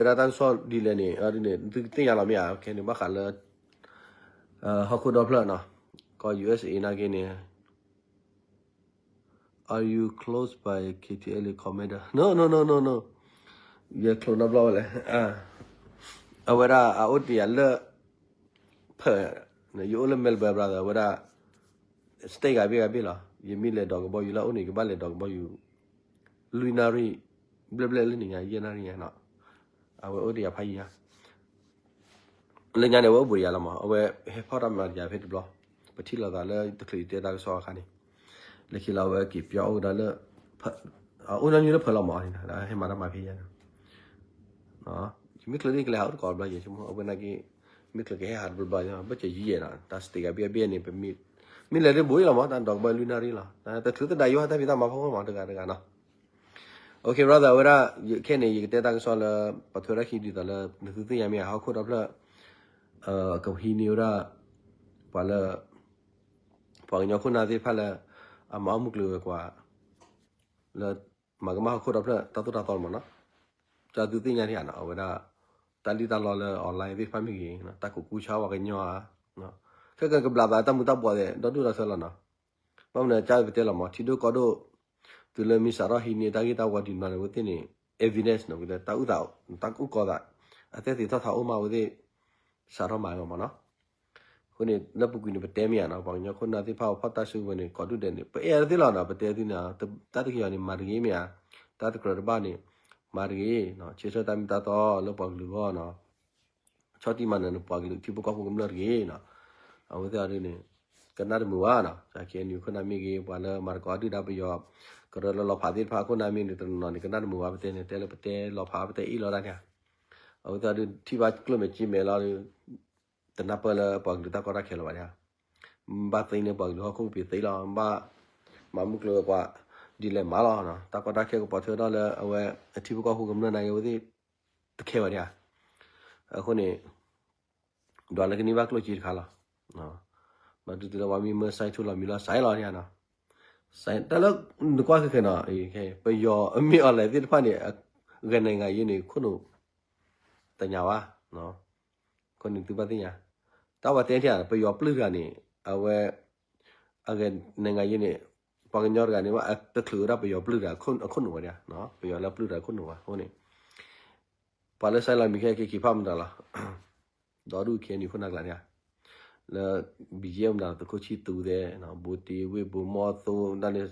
ဝဲဒၣ်တၢ်ကစီၣ်ဒ်လဲၣ်န့ၣ် ဒ်န့ၣ် သုကသ့ၣ်ညါလီၤမ့ၢ်ဧါ, ခဲန့ၣ် ဘၣ်ဃးလၢ ဟီၣ်ခိၣ်ဒီဖျၢၣ်နီၤ, ကီၢ် U S A နာ်က့န့ၣ် Are you close by K T L commander? No, no, no, no, no. ယ close နီတဘျီဝဲလဲၣ်. အဝဲဒၣ်အအိၣ်တ့ၢ်ယၤလၢ ဖၢၣ်, ယအိၣ်လၢ Melbourne brother အဝဲဒၣ် state ဂၤဘ့ၣ်ဂၤဘ့ၣ်လီၤ. ယမ့ၢ်လဲၤဒိးကဘီယူၤလၢအအိၣ်န့ၣ် ယကဘၣ်လဲၤဒိးကဘီယူၤ လွံၢ်နၣ်ရံၣ် ဘျဲၣ်ဘျဲၣ်လၢန့ၣ်ညါ ယဲၢ်နၣ်ရံၣ်ညါနီၤ. အဝဲအိၣ်တ့ၢ်ယၤဖးယံၤညါ လၢညါန့ၣ် အဝဲအိၣ်ဘူးယၤလီၤမး, အဝဲဟဲဖီၣ်တၢ်မၤတယၤဖဲတဘျီ, ပထံၣ်လိာ်သးလၢတချုးယတဲတၢ်ကစီၣ်အခါန့ၣ်, လၢခံလီၤအဝဲက့ၤပၠီအိၣ်ကဒါလၢ အအိၣ်နီၢ်ညီလၢဖၢၣ်လီၤမး, ဟဲမၤတၢ်မၤဖဲယၤန့ၣ်, မ့ၢ်ချုးသ့ၣ်ကလဲၤဟးအိၣ်တကိးဘျီယဲၢ်ဆိကမိၣ်, အဝဲနာ်က့ မ့ၢ်ချုးကဟဲဟးတဘျီဘျီ, ဘၣ်စၢၤယံၤယဲၢ်နီၤ, တၢ် state ဂၤဘ့ၣ်ဂၤဘ့ၣ်န့ၣ် ပမ့ၢ် မ့ၢ်လဲၤတဘိးအံၤလီၤမး, တၢ်ဒိးကဘီယူၤလွံၢ်နၣ်ရံၣ်လီၤ, တချုးသဒါယိဟဲတၢ်ဖံးတၢ်မၤဖီခိၣ်မး တဂၤတဂၤနီၤ. OK brother အဝဲဒၣ် ခဲန့ၣ် ယကတဲတၢ်ကစီၣ်လၢ ပထွဲဒၣ်ခံဒ်သိးလၢ နသုသ့ၣ်ညါမ့ၢ်ဧါ, ဟီၣ်ခိၣ်ဒီဖျၢၣ် ကဟံးန့ၢ်ဝဲဒၣ် ပှၤလၢ ပှၤကညီခိၣ်နၢ်သ့ၣ်တဖၣ်လၢ အမၤအီၣ်မုၢ်ကျိၤဝဲၤကွာ် လၢမၤကမၣ်ဟီၣ်ခိၣ်ဒီဖျၢၣ်တၢ်သိၣ်တၢ်သီမးနီၤ, ကသုသ့ၣ်ညါန့ၣ်ဧါနီၤ, အဝဲဒၣ် တၢ်လံၣ်တၢ်လီလၢ online သ့ၣ်တဖၣ်မ့ၢ်ဂ့ၤ, တၢ်ကူးကူဆါပှၤကညီဧါ, ခဲကကဘျးသးတၢ်မူၤတၢ်ဘှီးသ့ၣ် ဒီဒူၣ်ဒီထၢလီၤနီၤ. ဘၣ်မနုၤကပတဲလီၤမး ထံဒိၣ်ကီၢ်ဒိၣ် တုၤလၢမ့ၢ်စးထီၣ်ဟံးန့ၢ်တၢ်ဂ့ၢ်တၢ်ဝီဒံးနီၤန့ၣ် အဝဲသ့ၣ်န့ၣ် evidence နီၤ, ဝဲသ့ၣ်တၢ်အုၣ်သး တၢ်အုၣ်ကီၤသး အသက်သေထီၣ်ထီအိၣ်မး အဝဲသ့ၣ် စးထီၣ်မၤလီၤမးနီၤ. အဃိန့ၣ် လၢပူၤကွံာ်န့ၣ် ပတဲမ့ၢ်ဧါနီၤ, ပှၤကညီခိၣ်နၢ်သ့ၣ်တဖၣ် ပဖီၣ်တၢ်စုကဝဲၤန့ၣ် ကိးဒူၣ်ဒဲးန့ၣ် ပအဲၣ်သ့ၣ်လီၤနီၤ, ပတဲသုန့ၣ် တၢ်တကယီၤန့ၣ် မၤတဂ့ၤမ့ၢ်ဧါ, တၢ်တကြၢးတဘၣ်န့ၣ် မၤတဂ့ၤ, ဆၢထၢၣ်တၢ်မ့ၢ်တၢ်တီလၢပှၤကလုာ်အဂီၢ်နီၤ, ဆီၣ်တံၢ်မၤနၢၤန့ၣ် ပှၤကလုာ်ထံဖိကီၢ်ဖိကမျၢၢ်တဂ့ၤနီၤ. အဝဲသ့ၣ်အီၤဒ်န့ၣ် ကနၣ်တမုာ်ဘၣ်နီၤ, ကဲန့ၣ်ခိၣ်နၢ်မ့ၢ်ဂ့ၤ ပှၤလၢမၤသကိးအဒုၣ်ဒါပယီၤ ကရၢလၢလီၤဖးသ့ၣ်တဖၣ်ခိၣ်နၢ်မ့ၢ်န့ၣ် တနီၤနီၤန့ၣ် ကနၣ်တမုာ်ဘၣ် ပတဲန့ၣ် တဲလၢပတဲလီၤဖး ပတဲအ့ၣ်လိာ်တၢ်န့ၣ်ဧါ. အဝဲသ့ၣ်အီၤဒ်ထံၣ်ဘၣ်ကျိၣ်မဲာ်စ့မဲာ်လီၤဒီး တနၢ်ပၢၢ်လၢပှၤကလုာ်တၢ်ကီတၢ်ခဲလၢၤဘၣ်န့ၣ်ဧါ. ဘၣ်သ့န့ၢ်ပှၤကလုာ်ဟီၣ်ခိၣ်ကပ့ၤသ့လီၤ, ဘၣ်မၤမုၢ်ကျိၤဝဲၤကွာ် ဒ်လဲၣ်မးလီၤ. တၢ်ကီတၢ်ခဲကပိာ်ထွဲထီၣ်လၢအဝဲအထံဖိကီၢ်ဖိကမျၢၢ်နာ်က့ အဝဲသ့ၣ်တခဲဘၣ်န့ၣ်ဧါ. အဃိန့ၣ် ဒွးလၢကန့ၢ်ဘၣ်ကျိၣ်စ့တခါလီၤ. ဘၣ်တုၤတုၤလၢပှၤမံမၢစဲထူလီၤမံလီၤစဲလီၤန့ၣ်ဧါနီၤ. တၢ်လၢနကွၢ်ခဲခဲနီၤ ပယီၤအမ့ၢ်အီၤလဲၣ်သ့ၣ်တဖၣ်န့ၣ် ဂဲၤနံၤဂၤယ့န့ၣ် ခိၣ်နူာ်တညါဘၣ်. ခိၣ်နူာ်သုဘၣ်သ့ၣ်ညါ တၢ်ဝဲတဲထံၣ် ပယီၤပျုၢ်တဂၤန့ၣ် အဝဲ အဂဲၤနံၤဂၤယ့န့ၣ် ပှၤကညီတဂၤန့ၣ် တချုးဝဲဒၣ်ပယီၤပျုၢ်တဂၤအခိၣ်နူာ်ဝဲဒၣ်, ပယီၤလၢပျုၢ်တဂၤအခိၣ်နူာ်ဝဲအဃိန့ၣ် ပှၤလၢစဲလီၤမံၤခဲက့ၤဖးမတၤလီၤ. ဒီဒူၣ် K N U ခိၣ်နၢ်ကျါန့ၣ် လၢ ဘံယဲၢ်မတၤလီၤ သုးခိၣ်ဆံၣ်သူသဲး ဘိတ့ဝ့ၢ်ဘိမီၢ်သိမတၤန့ၣ်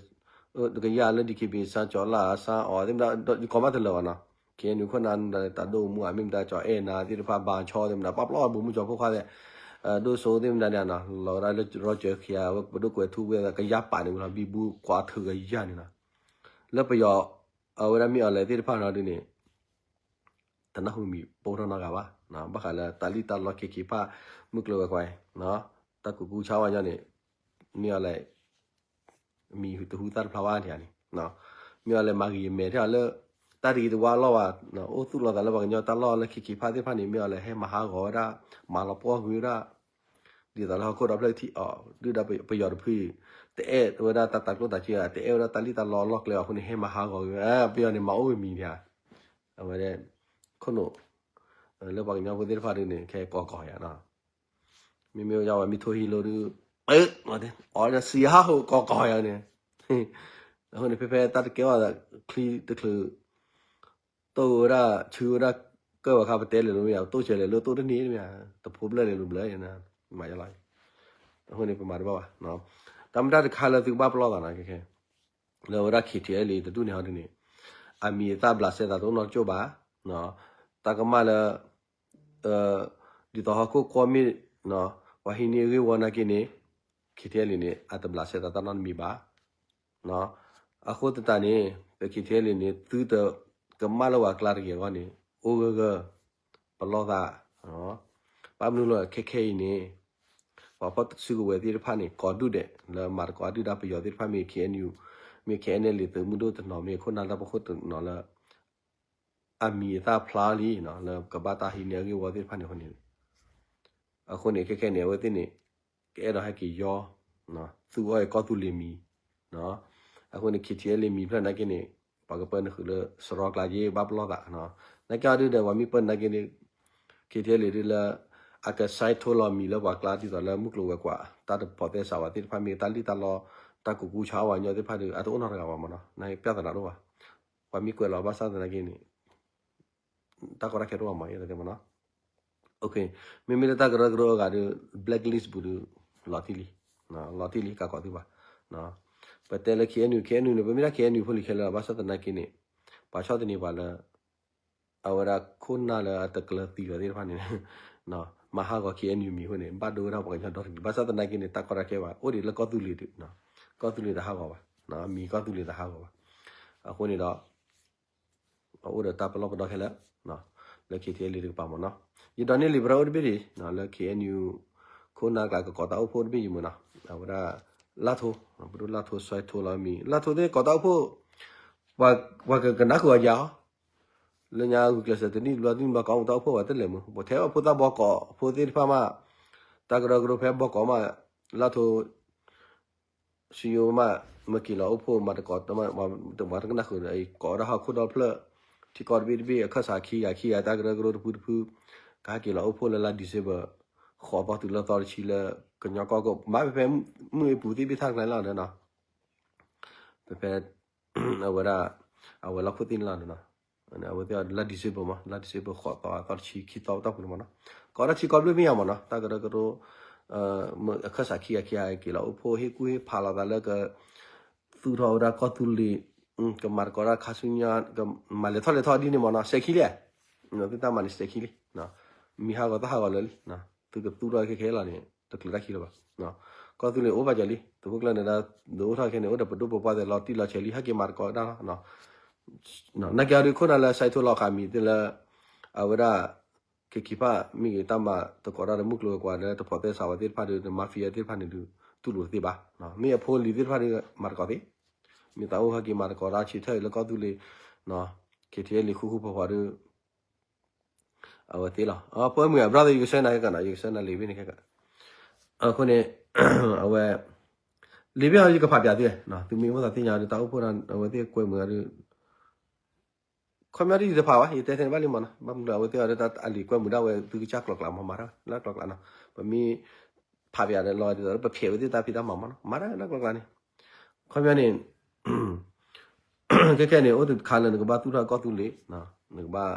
ကယၢ်လၢ D K B A စၢ်ကၠီၤလၢ်စၢ်အီၤသ့ၣ်မတၤ ယကိးမးတလၢာ်ဘၣ်နီၤ. K N U ခိၣ်နၢ်မတၤန့ၣ် တၢ်ဒိၣ်မူအမ့ၢ်မတၤ ကၠီၤအဲၣ်နၤသ့ၣ်တဖၣ် ဘၣ်ဆီသ့ၣ်မတၤ ပာ်ပလီၢ်ဘိမုၢ်ကၠီၤဖိခွါသဲး ဒိၣ်စိသ့ၣ်မတၤန့ၣ်နီၤ လီၤဝဲဒၣ်လၢ Roger ခံဂၤ ဝဲပဒိၣ်ကွဲးထူဝ့ၢ် ကယၢ်ပာ်န့ၣ်ဝံၤလီၤ ဘံဘူကွၢ်ထုးကယၢ်န့ၣ်နီၤ. လၢပယီၤ အဝဲဒၣ်မ့ၢ်အီၤလဲၣ်သ့ၣ်တဖၣ်နီၤဒ်န့ၣ် တနၢ်ဟူမံၤပိၢ်ထီၣ်နီတဂၤဘၣ်. ဘၣ်ဃးလၢတၢ်လံၣ်တၢ်လီက့ၤက့ၤဖး မုၢ်ကျိၤဝဲၤကွာ် တၢ်ကူးကူဆါဝဲညီန့ၣ် မ့ၢ်အီၤလဲၣ် မံၤတဟူသၣ်တဖျါဘၣ်န့ၣ်န့ၣ် မ့ၢ်အီၤလဲၣ်မၤဂ့ၤယမဲာ်ထဲအီၤလၢ တၢ်တဂ့ၤတဝါလီၢ်ဘၣ် အိၣ်သူၣ်လီၤသးလၢပှၤကညီတၢ်လီၢ်လၢက့ၤက့ၤဖးသ့ၣ်တဖၣ်န့ၣ် မ့ၢ်အီၤလဲၣ်ဟဲမၤဟးဂီၤဝဲဒၣ် မၤလီၤပှီၢ်ကွံာ်ဝဲဒၣ် ဒ်သိးလၢဟီၣ်ခိၣ်ဒီဖျၢၣ်ထံၣ်အီၤ ဒုၣ်ဒါပယီၤတဖု တအဲၣ်ဝဲဒၣ်တၢ်တၤကျိၣ်တၤစ့ဧါ တအဲၣ်ဝဲဒၣ်တၢ်လံၣ်တၢ်လီအလီၢ်ကျဲအဃိန့ၣ် ဟဲမၤဟးဂီၤကွံာ်ဝဲ ပယီၤန့ၣ် မၤအိၣ်ဝဲမံၤန့ၣ်ဧါ. အဝဲ ခိၣ်နူာ် လၢပှၤကညီဖိသ့ၣ်တဖၣ်ဒ်န့ၣ် ခဲကိးကီၢ်ယၤနီၤ. မ့မ့ၢ်ယဝဲမ့ၢ်ထိၣ်ဟံၣ်လိာ်ဒုး အီၤစံးဟးဟိၣ်ကိးကီၢ်ယၤန့ၣ် အဃိန့ၣ် ဖဲဖဲတၢ်တကဲအီၤ ချံတချုး တိၢ်ဝဲဒၣ် ဆူဝဲဒၣ် ကၢၢ်ဝဲခါပတဲလဲၤလိာ်မ့ၢ်ဧါ တိၢ်ဆဲးလဲၤလိာ်တိၢ်တန့ၢ်မ့ၢ်ဧါ တဖိဘျဲၣ်လဲၤလိာ်ဘျဲၣ် မၤယလီၤ အဃိန့ၣ် ပမၤတဘၣ်ဘၣ် တၢ်မ့ၢ်တၢ်တခါလၢသုကဘၣ်ပလီၢ်သးနီၤ ခဲခဲ လၢဝဲဒၣ် K T L A တဒူၣ်န့ၣ်ဟီဒ်န့ၣ် အမံၤအသၣ်ဘျးစဲသးတအိၣ်နီတကၠိၢ်ဘၣ် တၢ်ကမၣ်လၢ ဒ်သိးဟီၣ်ခိၣ်ကွီၢ်မ့ၢ် ပှၤဟံးန့ၢ်အဂ့ၢ်ဝီနာ်က့န့ၣ် K T L A န့ၣ် အတဘျးစဲသးတၢ်နီတမံၤဘၣ်. အဃိသတးန့ၣ် ပ K T L A န့ၣ် သုတကမၣ်လၢပှၤကျါတဂ့ၤအဂီၢ်န့ၣ် အိၣ်ဂၢၢ်ဂၢၢ် ပလီၢ်သး ဘၣ်မနုၤလၢခဲခဲအံၤန့ၣ် ပှၤဖီၣ်စုကဝဲၤသ့ၣ်တဖၣ်န့ၣ် ကိးဒူၣ်ဒဲး လၢမၤသကိးအဒုၣ်ဒါပယီၤသ့ၣ်တဖၣ်မ့ၢ် K N U မ့ၢ် K N L A သုးမုၢ်ဒိၣ်တနီၤမ့ၢ် ခိၣ်နၢ်တၢ်ပခိၣ်တနီၤလၢ အမံၤအသၣ်ဖျါလံ လၢကဘၣ်တၢ်ဟံးန့ၢ်အဂ့ၢ်ဝီသ့ၣ်တဖၣ်န့ၣ်အဃိန့ၣ် အဃိန့ၣ် ခဲခဲန့ၣ် အဝဲသ့ၣ်န့ၣ် ကအဲၣ်ဒိးဟဲက့ၤယီ သူအီၣ်အံၤကီၢ်သူလ့ၤမံၤ အဃိန့ၣ် K T L A မံၤဖျၢၣ်နာ်က့န့ၣ် ပှၤကပၢနုာ်ဃုာ်လၢစရီကျါယ့ ဘၣ်ပလီၢ်သး နာ်က့အီၤဒုဒီး ပှၤမ့ၢ်ပၢနနာ်က့န့ၣ် KTLA ဒုလၢ အကဆဲးထိလီၤမံၤလၢပှၤကျါဒ်သိးလၢမုၢ်ကျိၤဝဲၤကွာ် တၢ်တဖိးသဲစးဝဲသ့ၣ်တဖၣ်မ့ၢ်တၢ်လံၣ်တၢ်လီ တၢ်ကူကူဆါဝဲညီသ့ၣ်တဖၣ်ဒီး အတအိၣ်နီတဂၤဘၣ်မနီၤ နပြဿနာတအိၣ်ဘၣ် ပှၤမ့ၢ်ကွဲးလီၤဘၣ်ဆၣ်သနာ်က့န့ၣ် တၢ်ကီတၢ်ခဲတအိၣ်ဘၣ်မနီၤ ယတဲမနီၤ မ့မ့ၢ်လၢတၢ်ကရၢကရိအဂၤဒီး blacklist ပူၤဒီး လီၤတံၢ်လံ လီၤတံၢ်လံ ကးကီးသုဘၣ် ပတဲလၢ KNU KNU န့ၣ် ပမ့ၢ်ဒၣ် KNU ဖိလံၤခဲလၢာ် ဘၣ်ဆၣ်သနာ်က့န့ၣ် ပှၤဆီၣ်သနံးပှၤလၢ အဝဲဒၣ်ခိၣ်နၢ်လၢအတကျၢၤသံဝဲသ့ၣ်တဖၣ်န့ၣ် မၤဟးဂီၤ KNU မံၤအဃိန့ၣ် ဘၣ်ဒိဝဲဒၣ်ပှၤကညီဒီတကလုာ် ဘၣ်ဆၣ်သနာ်က့န့ၣ် တၢ်ကီတၢ်ခဲဘၣ် အိၣ်ဒံးလၢကီၢ်သူလ့ၤဒုး ကီၢ်သူလ့ၤတဟးဂီၤဘၣ် မံၤကီၢ်သူလ့ၤတဟးဂီၤဘၣ် အဃိန့ၣ်ဒီး အအိၣ်ဒီးတၢ်ပလီၢ်ပဒီခဲလၢာ် လၢ KTLA တကပၤမနီၤ ယဒိးန့ၢ်လံာ်ပရၢအိၣ်တဘ့ၣ်ဒံး လၢ KNU ခိၣ်နၢ်ကျါကကိးတၢ်အိၣ်ဖှိၣ်တဘ့ၣ်ယမုာ်နီၤ အဝဲဒၣ် လၢ်ထိ ပဒိၣ်လၢ်ထိ ဆဲးထိလီၤမံၤ လၢ်ထိသ့ၣ်ကိးတၢ်အိၣ်ဖှိၣ် ပှၤကကနၣ်ဃုာ်အီၤယၤအီၤ လၢညါဂုာ်ကျဲးစၢးတနံၣ်တဘျီတနံၣ်တဘျီကိးတၢ်အိၣ်ဖှိၣ်ဝဲတလဲၤမုာ် ပထဲအဖိသၣ်ဘီကိး အဖိသ့ၣ်တဖၣ်မး တၢ်ကရၢကရိဖဲဘီကိးမး လၢ်ထိ စံယိမး မ့ၢ်က့ၤလီၤအိၣ်ဖှိၣ်မးတကိး မၤတကနၣ်ဃုာ်ဒီး ကိးဒၣ်ဟီၣ်ခိၣ်ဒီဖျၢၣ် ထံကီၢ်တဘ့ၣ်တဘ့ၣ် အခၢၣ်စးခံဂၤခံဂၤ တၢ်ကရၢကရိတဖုတဖု ကဟဲက့ၤလီၤအိၣ်ဖှိၣ်လၢလါ December ဃိးသီတုၤလၢသီတဆံလၢ ကညီကီၢ်ကိး မ့ၢ်ဖဲဖဲမုၢ်အပူၤသ့ၣ်ဘ့ၣ်ထၣ်ကျါလီၤဒီးနီၤ ဖဲဖဲ အဝဲဒၣ် အဝဲလီၢ်ခိၣ်သ့ၣ်န့ၣ်လီၤနီၤ အဝဲသ့ၣ်အီၤလါ December မး လါ December ဃိးသီသီတဆံခံသီတၢ်ပူၤန့ၣ်မးနီၤ ကိးဒၣ်ထံကီၢ်ဘျုးမ့ၢ်ယါမးနီၤ တၢ်ကရၢကရိ အခၢၣ်စးခံဂၤခံဂၤက့ၤလီၤအိၣ်ဖှိၣ်ဟ့ၣ်ကူၣ်ဟ့ၣ်ဖးလီၤသးလၢက သူၣ်ထီၣ်ဝဲဒၣ်ကီၢ်သူလ့ၤ ကမၤသကိးတၢ်ခါဆူညါ ကမၤလဲၤထီၣ်လဲၤထီၣ်ဒ်န့ၣ်မးနီၤ စဲးခံလံ သုတၢ်မၤန့ၣ်စဲးခံလံ မံၤဟးဂီၤသၣ်ဟးဂီၤလၢာ်လံ သုကသူၣ်ထီၣ်ခဲခဲလီၤန့ၣ် တချုးတၢ်ခံလၢၤဘၣ် ကီၢ်သူလ့ၤအိၣ်ဘၣ်ကၢၤလံ သုးခိၣ်ကျၢၢ်န့ၣ်ဒီး ဒုးအိၣ်ထီၣ်ခဲန့ၣ် အိၣ်ဒီးပဒိၣ်ပပှၢ်သဲးလီၤတံၢ်လီၤဆဲးလံ ဟဲက့ၤမၤသကိးဒၣ်လီၤ နာ်က့အီၤဒုးခိၣ်နၢ်လၢဆဲးထိလီၤဃာ်မံၤသ့ၣ်လၢ အဝဲဒၣ် က့ၤခံဖၣ် မ့ၢ်ဂ့ၤတၢ်မၤသကိးတၢ်ဒီးမုၢ်ကျိၤဝဲၤကွာ်လၢတဖိးသဲစးဝဲသ့ၣ်တဖၣ်ဒီး mafia သ့ၣ်တဖၣ်န့ၣ်ဒုး တူၢ်လိာ်တသ့ဘၣ် မ့ၢ်အဖိလံၤသ့ၣ်တဖၣ်ဒီး မၤသကိးသ့ မ့ၢ်သးအိၣ်ဟဲက့ၤမၤသကိးတၢ်ဆံထၢၣ်အံၤလၢကီၢ်သူလ့ၤ KTLA ဃူဃူဖိးဖိးဒီး အဝဲသ့လီၤ အဖၢမုၢ်အ brother ယကဆှၢနၤခဲကနၤ ယကဆှၢနၤလံာ်ဘ့ၣ်န့ၣ်ခဲ အဃိန့ၣ် အဝဲ လံာ်ဘ့ၣ်အီၤယကဖးပၠးသု သုမ့ၢ်အိၣ်သးသ့ၣ်ညါဒီးတၢ်အိၣ်ဖှိၣ်ဒီး အဝဲသ့ၣ်ကွဲမုာ်ဒီး ခီပညီဒ်ယတဖးဘၣ် ယတဲထဲန့ၣ်ဘၣ်လံမးနီၤ ဘၣ်မနုၤအဝဲသ့ၣ်အီၤဒီးတၢ်အလံာ်ကွဲမုာ်ဒၣ်ဝဲသုကစၢ်ကျိၤကျါမး မၤတၢ်လၢကျိၤကျါနီၤ ပမ့ၢ်ဖးပၠးဒီးလီၤဒ်သိးလၢပဖျဲးဝဲသ့ၣ်တၢ်ဖံးတၢ်မၤမးနီၤ မၤတၢ်လၢကျိၤကျါန့ၣ် ခီပညီန့ၣ် ခဲခဲန့ၣ် အိၣ်တခါလၢနကဘၣ်သူၣ်ထီၣ်ကီၢ်သူလ့ၤ နကဘၣ်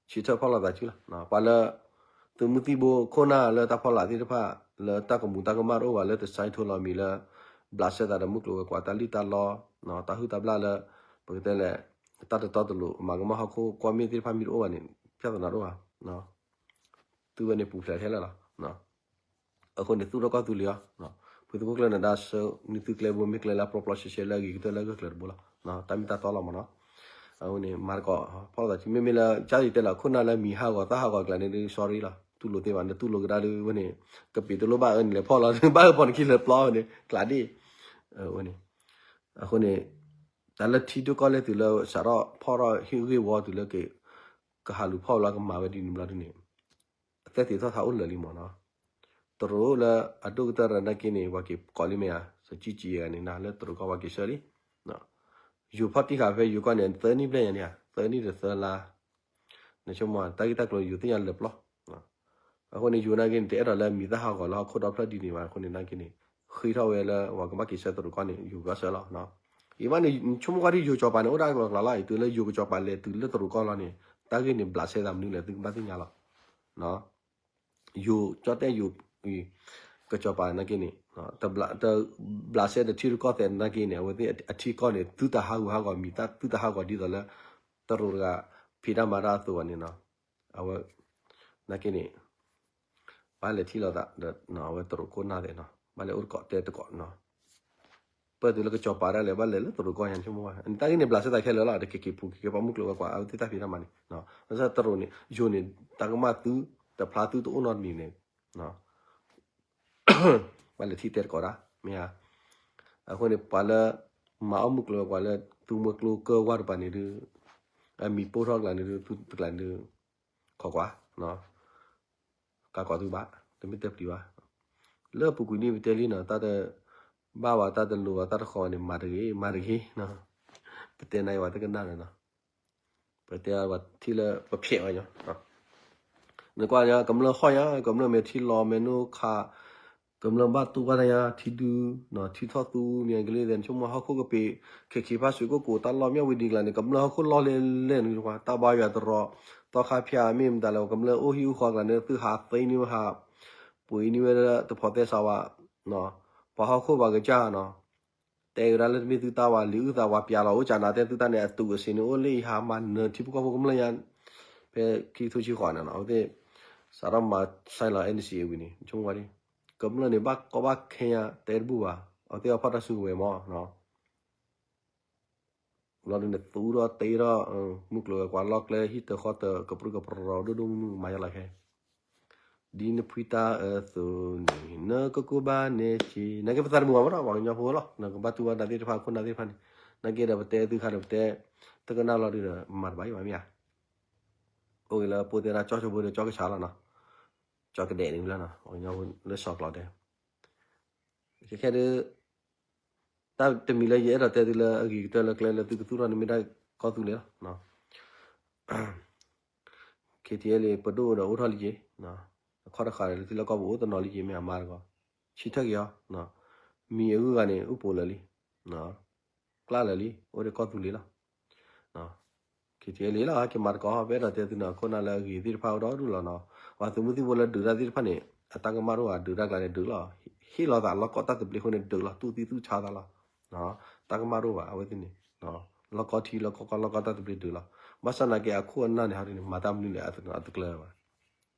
ဆံထၢၣ်ဖီၣ်လိာ်သးစုလီၤ ပှၤလၢ သုးမုၢ်သံၣ်ဘိခိၣ်နၢ်လၢတၢ်ဖီလာ်သ့ၣ်တဖၣ် လၢတၢ်ကမူၤတၢ်ကမၣ်တအိၣ်ဘၣ်လၢတဆဲးထိလီၤမံၤလၢ ဘျးစဲသးဒီးမုၢ်ကျိၤဝဲၤကွာ်တၢ်လံၣ်တၢ်လီ တၢ်ဟုၣ်တၢ်ဘျၣ်လၢ ပကတဲလဲၣ် တၢ်တတီတလိၤ မၤကမၣ်ဟီၣ်ခိၣ်ကွီၢ်မ့ၢ်သ့ၣ်တဖၣ်မ့ၢ်တအိၣ်ဘၣ်န့ၣ် ပြဿနာတအိၣ်ဘၣ် သုဝဲန့ၣ်ပူၤဖျဲးထဲလၢာ်လီၤ အဃိန့ၣ် သူၣ်ထီၣ်ကီၢ်သူလ့ၤအီၤ ဖုသုးခိၣ်ကျၢၢ်နဒါဆၢ နသုကျဲဘိမ့ၢ်ကျဲလၢအပျီပျီရှဲရှဲလၢအဂ့ၤကတၢၢ်လၢအဂၢၢ်ကျၢၤတဘိလီၤ တၢ်မ့ၢ်တၢ်တီလီၤမးနီၤ အဃိန့ၣ် မၤသကိး ဖီၣ်လိာ်သးစု မ့မ့ၢ်လၢ ကၢ်ယတဲလီၤ ခိၣ်နၢ်လၢမံၤဟးဂီၤသၣ်ဟးဂီၤကျါန့ၣ်ဒုး sorry လီၤ တူၢ်လိာ်သ့ဘၣ် နတူၢ်လိာ်ကဒါဒုးဝဲန့ၣ် ကပ့ၤတလိၣ်ဘၣ်အၢန့ၣ်လဲၤဖီၣ်လီၤ ဘၣ်အၢဖီၣ်နခံလဲၤပျီဝဲန့ၣ် ကျးဒ် ဝဲန့ၣ် အဃိန့ၣ် တၢ်လၢထံဒိၣ်ကီၢ်လဲၢ်တုၤလၢ စးထီၣ်ဖီၣ်ထီၣ်ဟ့ၣ်ဂ့ၢ်ဝီတုၤလၢက ကဟးလူၤဖီၣ်ဘျီကမၤဝဲဒ်န့ၣ်ဘျီဒ်န့ၣ် အသဲသ့ၣ်ထီၣ်သးအိၣ်လၢာ်လံမးနီၤ တရူးလၢအဒိၣ်ကတၢၢ်ရၢနာ်က့န့ၣ် ပှၤက့ၤကိးလံမ့ၢ်ဧါ စကံကံဂၤန့ၣ် နလၢတရူးကီၢ်ပှၤက့ၤဆှၢလံ ယိၤဖီၣ်တံၢ်ဃာ်ဖဲယိၤကီၢ်န့ၣ် သၢနံၣ်ဘျဲၣ်ညါန့ၣ် သၢနံၣ်တသၢလါ နဆိကမိၣ် တၢ်ဂ့ၢ်တၢ်ကျိၤယိၤသ့ၣ်ညါလၢာ်ပျီ အဃိန့ၣ် ယိၤနာ်က့န့ၣ် တအဲၣ်ဒိးလၢမံၤသၣ်ဟးဂီၤလၢဟီၣ်ခိၣ်ဒီဖျၢၣ်ဒ်န့ၣ်ဘၣ် အဃိန့ၣ်နာ်က့န့ၣ် ဃ့ထီၣ်ဝဲလၢပှၤကဘၣ်က့ၤဆှၢတရူးကီၢ်န့ၣ် ယိၤကဘၣ်ဆှၢလီၤ အံၤဘၣ်န့ၣ် ဆိကမိၣ်ကွၢ်ဒ်ယိၤကၠီၤပၤန့ၣ် အိၣ်ဒၣ်ကျီကျါလီၤ အံၤတုၤလၢယိၤကၠီၤပၤလဲၤတုၤလၢတရူးကီၢ်လီၤန့ၣ် တၢ်ဂ့ၢ်န့ၣ် ဘျးစဲသးမနုၤလဲၣ် သုကဘၣ်သ့ၣ်ညါလီၤ ယိၤကၠီၣ်တဲၣ်ယိၤ ကၠီၤပၤနာ်က့န့ၣ် တဘျးစဲတထံရူၢ်ကီၢ်သဲးနာ်က့န့ၣ် အဝဲသ့ၣ်အထံကီၢ်န့ၣ် သုတဟးဂူာ်ဟးဂီၤမံၤ သုတဟးဂီၤဒ်သိးလၢ တရူးတဂၤ ဖံးတၢ်မၤတၢ်အသိးဘၣ်န့ၣ်နီၤ အဝဲ နာ်က့န့ၣ် ဘၣ်လဲၤထံၣ်လိာ်သးဒီး အဝဲတရူးခိၣ်နၢ်သ့ၣ်နီၤ ဘၣ်လဲၤအိၣ်တကိးတဲတကိးနီၤ ပၢၢ်တုၤလၢကၠီၤပၤဒၣ်လဲာ် ဘၣ်လဲၤလၢတရူးကီၢ်ညါဆိကမိၣ်ဝဲ တၢ်ဂ့ၢ်န့ၣ် ဘျးစဲသးခဲလၢာ်လီၤ တက့ၤက့ၤပူၤက့ၤက့ၤပှၤမုၢ်ကျိၤဝဲၤကွာ် အဝဲသ့ၣ်တၢ်ဖံးတၢ်မၤန့ၣ် ဘၣ်ဆၣ်တရူးန့ၣ် ယိၤန့ၣ် တၢ်ကမၣ်သု တဖျါသုတအိၣ်နီတမံၤန့ၣ် ဘၣ်လဲၤထံၣ်တဲတကိးဒၣ် မ့ၢ်ဧါ အဃိန့ၣ် ပှၤလၢ မၤအီၣ်မုၢ်ကျိၤဝဲၤကွာ်လၢ သုမုၢ်ကျိၤကၢၢ်ဝါတပၤန့ၣ်ဒုး အမံၤပိၢ်ထီၣ်ကျါန့ၣ်ဒုး သုတကျါန့ၣ်ဒုး ခိးကွၢ် ကးကီးသုဘၣ် တမ့ၢ်တဲပျံၤဘၣ် လၢပူၤကွံာ်န့ၣ်ပတဲလံနီၤ တၢ်တဘၣ်ဘၣ် တၢ်တလိၤဘၣ် တၢ်တဃီၤန့ၣ် မၤတဂ့ၤ မၤတဂ့ၤ ပတဲနၤယဝဲတကနၣ်လၢၤနီၤ ပတဲပှၤထံၣ်လၢပဖျဲးဝဲညီ, နကွၢ်ညါ ကမျၢၢ်ဟီၣ်ညါ ကမျၢၢ်မဲာ်ထံလီၤမဲာ်နိခး, ကမျၢၢ်ဘၣ်တူၢ်ဘၣ်တၢ်ညါ ထံဒု, ထံထီၣ်သူမံၤကလံၤသဲး နဆိကမိၣ်ဟီၣ်ခိၣ်ကပ့ၤ ခဲခံဖၣ်စွ့ကိၣ်ကိး တၢ်လီၢ်မၠၣ်ဝံၤဒံးကျါန့ၣ် ကမျၢၢ်ဟီၣ်ခိၣ်လီၢ်လဲၢ်လဲၢ်န့ၣ် တၢ်ဘါယွၤတရီ သီခါဖၠၣ်မ့ၢ်မတၤလဲၣ် ကမျၢၢ်အိၣ်ဟံၣ်အိၣ်ဃီကျါန့ၣ် သုဟးသ့န့ၢ်ဝဲဟး ပှ့ၤန့ၢ်ဝဲလၢတဖိးသဲစးဝါ, ပှၤဟီၣ်ခိၣ်ပှၤကစၢ်နီၤ တဲကဒါလၢတမ့ၢ်သုတၢ်ဝဲ လံာ်အုၣ်သးဝဲပျးလီၤ အိၣ်ကၠးနၤတဲသုတၢ်န့ၣ် အတူးအစ့န့ၣ် အိၣ်လၢယဟးမၤနၢၤထံဖိကီၢ်ဖိကမျၢၢ်ညါ ဖဲခံကထိဆံဃိးန့ၣ်နီၤ အဝဲသ့ၣ် စးထီၣ်မၤဆဲးလီၤ အဲၣ်နစံးအဝံၤန့ၣ် ဆိကမိၣ်ဝဲဒၣ် ကမျၢၢ်န့ၣ် ဘၣ်ကီဘၣ်ခဲညါ တဲတဘူၣ်ဘၣ် အဝဲသ့ၣ်အဖီၣ်တၢ်စုကဝဲၤမး ဘျီဒုန့ၣ် သူထီၣ်တ့ထီၣ် မုၢ်ကျိၤဝဲၤကွာ်လီၢ်ကျဲ ဟံၣ်တဃီတကပြုၢ်ကပြီၤ ဒိၣ်ဒိၣ်မုၢ်မုၢ် မၤယါလီၤခဲ ဒ်နဖှံတၢ်အသိးန့ၣ် နကကိးဘၣ်နဲက့ၤ နာ်က့ပသးတမုာ်ဘၣ်မးနီၤ ပှၤကညီဖိလီၤ နကဘၣ်တူၢ်ဘၣ်နသ့ၣ်တဖၣ် ခိၣ်နၢ်သ့ၣ်တဖၣ်န့ၣ် နာ်က့ဒီးပတဲသုခါဒီးပတဲ တကနၣ်လီၤဒုဒီး မၤတဘၣ်ယံၤဘၣ်မ့ၢ်ဧါ အိၣ်က့ၤလၢပိၢ်သ့ၣ်ဒၣ်ကၠီၣ်ဆိဖိဒီးကၠီၣ်ကဆးလီၤနီၤ ကၠီၣ်ကဒဲးန့ၣ်လီၤနီၤ ပှၤကညီဖိလၢစီၤကျီးတဲ ခဲခဲဒု တၢ်တမံၤလၢယအဲၣ်ဒိးတဲသုလၢအဂ့ၤကတၢၢ်လၢကျဲလၢသုကသူၣ်ထီၣ်န့ၣ်မ့ၢ်ဒၣ်ကီၢ်သူလ့ၤလီၤ ခ့ထံအဲလ့ ပဒိၣ်ဒီးအိၣ်ထီၣ်လံက့ၤ အခီၣ်တဃာ်ဒီးလၢထံလၢကီၢ်ပူၤအိၣ်တနီၤလံက့ၤ မ့ၢ်အမါတကီၢ် ဆံထၢၣ်က့ၤအီၤ မံၤအဂုၤအဂၤန့ၣ် အိၣ်ပိာ်လၢာ်လံ ကျၢ်လၢာ်လံ အိၣ်ဒီးကီၢ်သူလ့ၤလီၤ ခ့ထံအဲလ့လီၤ က့ၤမၤတကီၢ် ပအဲၣ်ဒိးတဲသုနီၤ ခိၣ်နၢ်လၢအဂ့ၤသ့ၣ်တဖၣ်အိၣ်ဒီဒူၣ်လီၤနီၤ ပှၤသုးမုၢ်သံၣ်ဘိလၢဒုးတၢ်သ့ၣ်တဖၣ်န့ၣ် အတၢ်ကမၣ်တအိၣ်ဘၣ် ဒုးတၢ်ကျါန့ၣ်ဒုးလီၤ ဟ့ၣ်လီၤသးလီၢ်ကီၢ်တၢ်သဘျ့အဃိန့ၣ်ဒုးလီၤ တူၢ်သံသူၣ်ဆါသးလီၤ တၢ်ကမၣ်တအိၣ်ဘၣ် အဝဲသ့ၣ်န့ၣ် လီၢ်ကီၢ်ထံလီၢ်ကီၢ်ကီၢ်လီၢ်ကီၢ်တၢ်သဘျ့ဒုးလီၤ ဘၣ်ဆၣ်နာ်က့အခိၣ်အနၢ်န့ၣ်ဟီဒ်န့ၣ် မၤတၢ်မနုၤလဲၣ် အတကျၢၤဘၣ်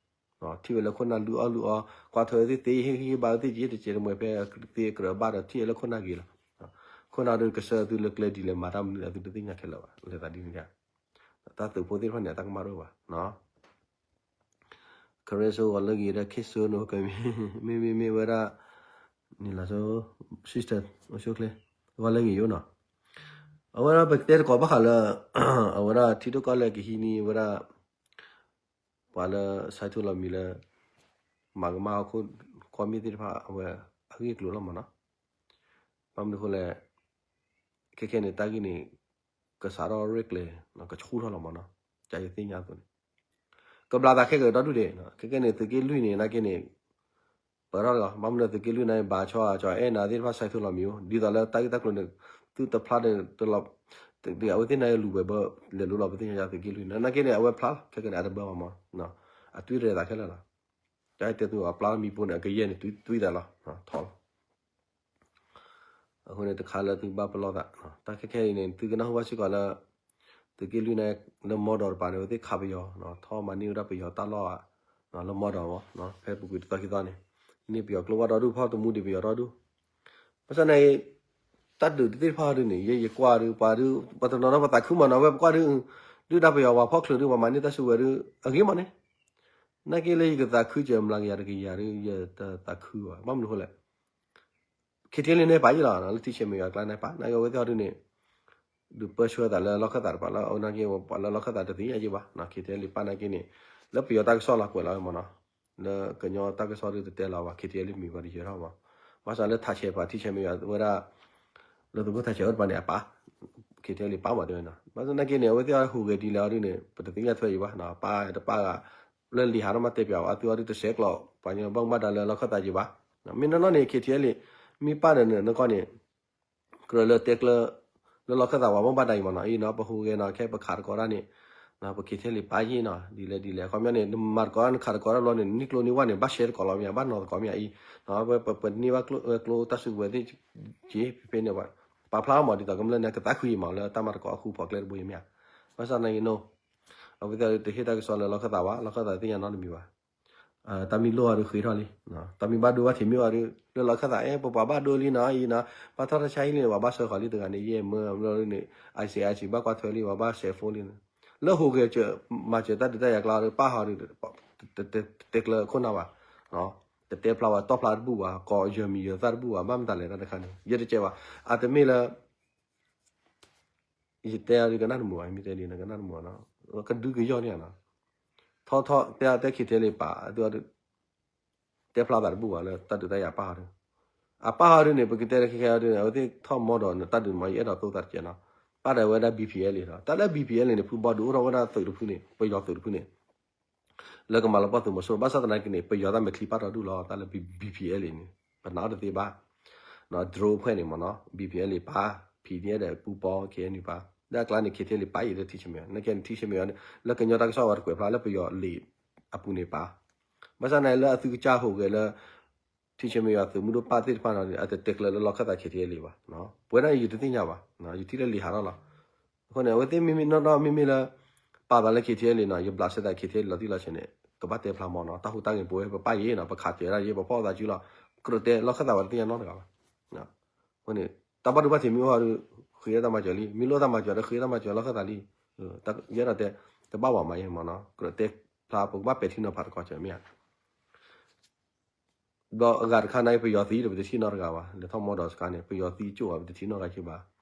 ထံၣ်ဝဲလၢခိၣ်နၢ်လုၢ်အီၣ်လုၢ်အီ ကွၢ်ထွဲဝဲသ့ၣ်သ့ ဟ့ၣ်ဂံၢ်ဟ့ၣ်ဘါဝဲသ့ၣ်က့ တစဲးတမှဲၤဖဲသ့အကြၢးဘၣ်ဒီး ထံၣ်ဝဲလၢခိၣ်နၢ်ဂ့ၤလီၤ ခိၣ်နၢ်ဒုးကစၢၢ်သုလၢကျဲဒ်လဲၣ် မၤတၢ်မနုၤလဲၣ် အသုတသ့ၣ်ညါခဲလၢာ်ဘၣ် လၢသးဒ်န့ၣ် တၢ်သုးဖိသ့ၣ်တဖၣ်န့ၣ် အတၢ်ကမၣ်တအိၣ်ဘၣ် ခရ့စိဂီၤလၢဂ့ၤဒီး ခ့စိနိကမ့ၢ်မ့ၢ်မ့ၢ်ဝဲဒၣ် န့ၣ်လီၤစိ sister အိၣ်ဆိၣ်ချ့ ဂီၤလၢဂ့ၤယိနီၤ အဝဲဒၣ်ပကတဲတကိးဘၣ်ဃးလၢ အဝဲဒၣ်ထံဒိၣ်ကီၢ်လဲၢ်ကဟံးန့ၢ်ဝဲဒၣ် ပှၤလၢဆဲးထူလီၤမံၤလၢ မၤကမၣ်ဟီၣ်ခိၣ်ကီၢ်မ့ၢ်သ့ၣ်တဖၣ် အဝဲအဂ့ၢ်အကျိၤလီၤမးနီၤ ဘၣ်မနုၤအဃိလဲၣ် ခဲခဲန့ၣ် တၢ်ဂ့ၢ်န့ၣ် ကစးထီၣ်ရဲၣ်ကျဲၤ ကဆူၣ်ထီၣ်လီၤမးနီၤ ကယသ့ၣ်ညါအသိးန့ၣ် ကဘျးသးခဲကဒီဒူၣ်ဒဲး ခဲခဲန့ၣ် သုးက့လွံၢ်န့ၣ် နာ်က့န့ၣ် ပၢၢ်ထီၣ်လီၤ ဘၣ်မနုၤသုးက့လွံၢ်န့ၣ် ဘၣ်ဆီအကၠီအဲၣ်နၤသ့ၣ်တဖၣ်ဆဲးထူလီၤမံၤအိၣ် ဒ်သိးလၢတၢ်ဂ့ၢ်တၢ်ကျိၤန့ၣ် သုတဖျါန့ၣ်တလီၤ အဝဲသ့ၣ်န့ၣ်လူၤဝဲဘၢ လဲၤလိလီၤပသ့ၣ်ညါယါသုးက့လွံၢ်န့ၣ် နာ်က့န့ၣ် အဝဲဖျါလီၤ ခဲခဲန့ၣ် အတဘၢဘၣ်မး အသွံၣ်ရဲၣ်သးခဲလၢာ်လီၤ တၢ်တဲသုအပျါမံၤပိန့ၣ် အကယဲၢ်န့ၣ် သွံၣ်သးလီၤ ထီလီၤ အဃိန့ၣ် တခါလၢသုဘၣ်ပလီၢ်သး တၢ်ခဲခဲအံၤန့ၣ် သုကနၢ်ဟူဘၣ်စ့ၢ်ကီးလၢ သုးက့လွံၢ်န့ၣ် လၢမီဒီးတပၤန့ၣ် အဝဲသ့ၣ်ခးပယီၤ ထီၣ်မၤန့ၢ်ဝဲဒၣ်ပယီၤတၢ်လီၢ်ဧါ လၢမီဒီးမး ဖဲပူၤကွံာ်တသီခံသီန့ၣ် န့ၢ်ပယီၤကျိဝဲဒီဒူၣ် ဖီၣ်တမူဒံးပယီၤဒီဒူၣ် ဘၣ်ဆၣ်န့ၣ် တၢ်ဒုးသ့ၣ်တဖၣ်ဒုးန့ၣ် ယဲယကွၢ်ဒုး ပှၤဒုး ပှၤတနီၤနီၤပသးခုမးနီၤ ဝဲပကွၢ်ဒုး ဒုၣ်ဒါပယီၤပှၤဖီၣ်ချၢးဒုး ပှၤမၤန့ၢ်တၢ်စုကဝဲၤဒုး အဂ့ၤမးန့ၣ် နာ်က့လၢယကသးခုကဲၤမျးကယၤတကယၤဒုး ယတသးခုဘၣ် ဘၣ်မနုၤအဃိလဲၣ် ခ့ထံလံန့ၣ်ပာ်ယံၤလီၤ လၢထံဆဲးမဲာ်ယွၤကျါန့ၣ်ပာ် နာ်က့အဝဲသ့ၣ်အီၤဒုးန့ၣ် ဒုးပၢဆှၢသးလၢလီၢ်ခၢၣ်သးတပၤလၢ အနာ်က့ ပှၤလၢလီၢ်ခၢၣ်သးတသ့ၣ်ညါယံၤဘၣ် ခ့ထံလံပာ်နာ်က့န့ၣ် လၢပယီၤတၢ်ကစီၣ်လီၤကွဲးလီၤမးနီၤ လၢကညီတၢ်ကစီၣ်ဒုးတတဲလီၤဘၣ် ခ့ထံလံမံၤပှၤတယၢၤထီၣ်မး ဘၣ်ဆၣ်လၢထးဆဲးပှၤထံဆဲးမဲာ်ယွၤဝဲဒၣ် လၢသုးခိၣ်ထးဆဲးအိၣ်တပၤန့ၣ် အပာ် ခ့ထံလံပာ်မးတဲဝဲနီၤ ဘၣ်ဆၣ်နာ်က့န့ၣ် အဝဲသ့ၣ်အဟူးဂဲၤဒ်လဲၣ်အီၤဒုးန့ၣ် ပတသ့ၣ်ညါထွဲယံၤဘၣ် ပာ်တပာ်ဂၤ လၢလံာ်ဟးထီၣ်မးတဲပၠးဝဲ အသုအီၤဒုးတဆဲးကျိး ပှၤကညီဘၣ်မူဘၣ်ဒါလၢလီၢ်ခၢၣ်သးယံၤဘၣ် မ့ၢ်နီၢ်နီၢ်န့ၣ် ခ့ထံလံ မ့ၢ်ပာ်ဒီးနကီၢ်န့ၣ် ကြၢးလၢတဲကျၢ လၢလီၢ်ခၢၣ်သးဝဲဘၣ်မူဘၣ်ဒါအံၤမးနီၤ အံၤနီၤ ပဟူးဂဲၤနီၤ ခဲပခးတကိးတၢ်န့ၣ် ပခ့ထံလံပာ်ယံၤနီၤ ဒ်လဲၣ်ဒ်လဲၣ် အခီပညီန့ၣ် နမၤတကိးတၢ် နခးတကိးတၢ်ဘျီန့ၣ် နံၣ်ကျိနံၣ်ဝၣ်န့ၣ် ဘၣ်ရှဲတကိးလီၤမ့ၢ်ဧါ ဘၣ်နီၤတကိးမ့ၢ်ဧါအံၤ ပပန့ၢ်ဘၣ်ကျိတၢ်စုကဝဲၤသ့ၣ်က့ ဖဲဖဲန့ၣ် ပာ်ဖျါမး ဒ်သိးကမျၢၢ်န့ၣ် ကသးခုအံၤမး လၢတၢ်မၤတကိးအဃိ ဖီၣ်ကျဲတဘိအံၤမ့ၢ်ဧါ ဘၣ်ဆၣ်နာ်က့ no အဝဲသ့ၣ်တဟ့ၣ်တၢ်ကစီၣ်လၢလီၢ်ခၢၣ်သးဘၣ် လီၢ်ခၢၣ်သးသ့ၣ်ညါနီတမံၤဘၣ် တၢ်မံၤလိၣ်အီၤဒုးဃ့ထီၣ်လံ တၢ်မံၤဘၣ်ဒိဘၣ်ထံးမ့ၢ်အီၤဒုး လၢလီၢ်ခၢၣ်သး အဲ ပပှၤဘၣ်ဒိလံနီၤအံၤနီၤ ဘၣ်ထီၣ်တၢ်ဆါဟံၣ်လံ ပှၤဘၣ်ဆှၢဃီၤလံတဂၤန့ၣ် ယဲၢ်မၢဘျီန့ၣ် IC IC ဘၣ်ကွၢ်ထွဲလံ ပှၤဘၣ်စဲးဖိလံ လၢဟူးဂဲၤစၢၤ မၤစၢၤတၢ်ဒုးတၢ်ယၤကျါဒီး ပာ်ဟီဒုး တတဲကျၢခိၣ်နၢ်ဘၣ် တတဲဖျါဝဲတီၣ်ဖျါတဘူၣ်ဘၣ် ကိးယၢၤမံၤယၢၤသၣ်တဘူၣ်ဘၣ် ဘၣ်မတၤလဲၣ်တၢ်တခါန့ၣ် ယဲတကဲဘၣ် အတမ့ၢ်လၢ ယတဲအီၤဒုးကနၣ်တမုာ်ဘၣ် မ့ၢ်တဲဒ်န့ၣ် ကနၣ်တမုာ်ဘၣ်နီၤ ကဒုကယီၢ်န့ၣ်နီၤ ထီထီတဲတဲခ့ထဲလံပာ် အသုအီၤဒုး တဲဖျါသးတဘူၣ်ဘၣ်လၢတၢ်ဒုးတၢ်ယၤပာ်ဟီဒုး အပာ်ဟီဒုးန့ၣ် ပကတဲလၢခဲခဲအီၤဒုးန့ၣ် အဝဲသ့ၣ်ထီၣ်မီဒီးနတၢ်ဒုးမး ယအဲၣ်ဒိးသိသးတကဲးနီၤ ပာ်ဒီးဝဲဒၣ် ဘီပီအဲလ်လံ ဒီး တၢ်လၢ ဘီပီအဲလ်လံန့ၣ် ဖုဘီဒုးအိၣ်ထီၣ်ဝဲဒၣ်သုးတဖုန့ၣ် ပယီၤသုးတဖုန့ၣ် လၢကမၤလီၤပှီၢ်သုးမီၤစိရိၤ ဘၣ်ဆၣ်သနာ်က့န့ၣ် ပယီၤတၢ်မဲာ်ချံပာ်ထီၣ်ဒူၣ်လီၤ တၢ်လၢ ဘီပီအဲလ်လံ န့ၣ် ပနာ်အီၤတသ့ဘၣ် drone ဖဲန့ၣ်မ့ၢ်နီၤ ဘီပီအဲလ်လံပာ် ဖံဒံအဲၣ်ဒီးပူပီ ခ့ၣ်အဲၣ်ယူၣ်ပာ် လၢအကျါန့ၣ် ခ့ၣ်ထံလံပာ်အံၤလၢထံဆမဲ နကဲထံဆမဲ လၢကညီတၢ်ကစီၣ်ဝဲတကွဲးဖျါလၢပယီၤလံာ်အပူၤန့ၣ်ပာ် ဘၣ်ဆၣ်သနာ်က့လၢအသုကစၢ်ဟူးဂဲၤလၢ ထံဆမဲယွၤသုးမုၢ်ဒိၣ်ပာ်သ့ၣ်တဖၣ်န့ၣ် အတတဲကျၢၤလၢလီၢ်ခၢၣ်သး ခ့ၣ်ထံလံဘၣ်. ပဝဲဒၣ်ယတသ့ၣ်ညါဘၣ်, ယထံၣ်လၢလံာ်ဟးထီၣ်လီၤ. အဃိန့ၣ် အဝဲသ့ၣ်မ့မ့ၢ်နီၢ်နီၢ်မ့မ့ၢ်လၢ ပာ်သးလၢ ခ့ၣ်ထံလံနီၤ, ယဘျးစဲသး ခ့ၣ်ထံလံလီၤတံၢ်လီၤဆဲးန့ၣ် ကဘၣ်တဲဖျါမီၤနီၤ, တၢ်ဟူးတၢ်ဂဲၤပဝဲပပာ်ယံၤနီၤ, ပခးတဲာ်ဒၣ်ယံၤ ပဖီၣ်သးစုလီၤ, ကြၢးတဲလီၢ်ခၢၣ်သးဝဲတသ့ၣ်ညါနီတဂၤဘၣ်. အဃိန့ၣ် တၢ်ဘၣ်ဒိဘၣ်ထံးမ့ၢ်အိၣ်ဒီး ဃ့တၢ်မၤစၢၤလံ, မ့ၢ်လိၣ်တၢ်မၤစၢၤဒီး ဃ့တၢ်မၤစၢၤလီၢ်ခၢၣ်သးလံ. ယအဲၣ်ဒိးတဲ တဘၣ်ဝဲမးယဲမီၤနီၤ, ကြၢးတဲဖျါ ပကဘၣ်ပဲာ်ထံနီၤဖးတကီၢ်စၢၤမ့ၢ်ဧါ. ဒီးအဂၤတခါန့ၣ် ပယီၤသံဒီး ပတထံၣ်နီတဂၤဘၣ်, လဲၤထီၣ်မီဒီးစခါန့ၣ် ပယီၤသံကၠိၣ်ဘၣ် ပတထံၣ်နီတဂၤက့ဘၣ်.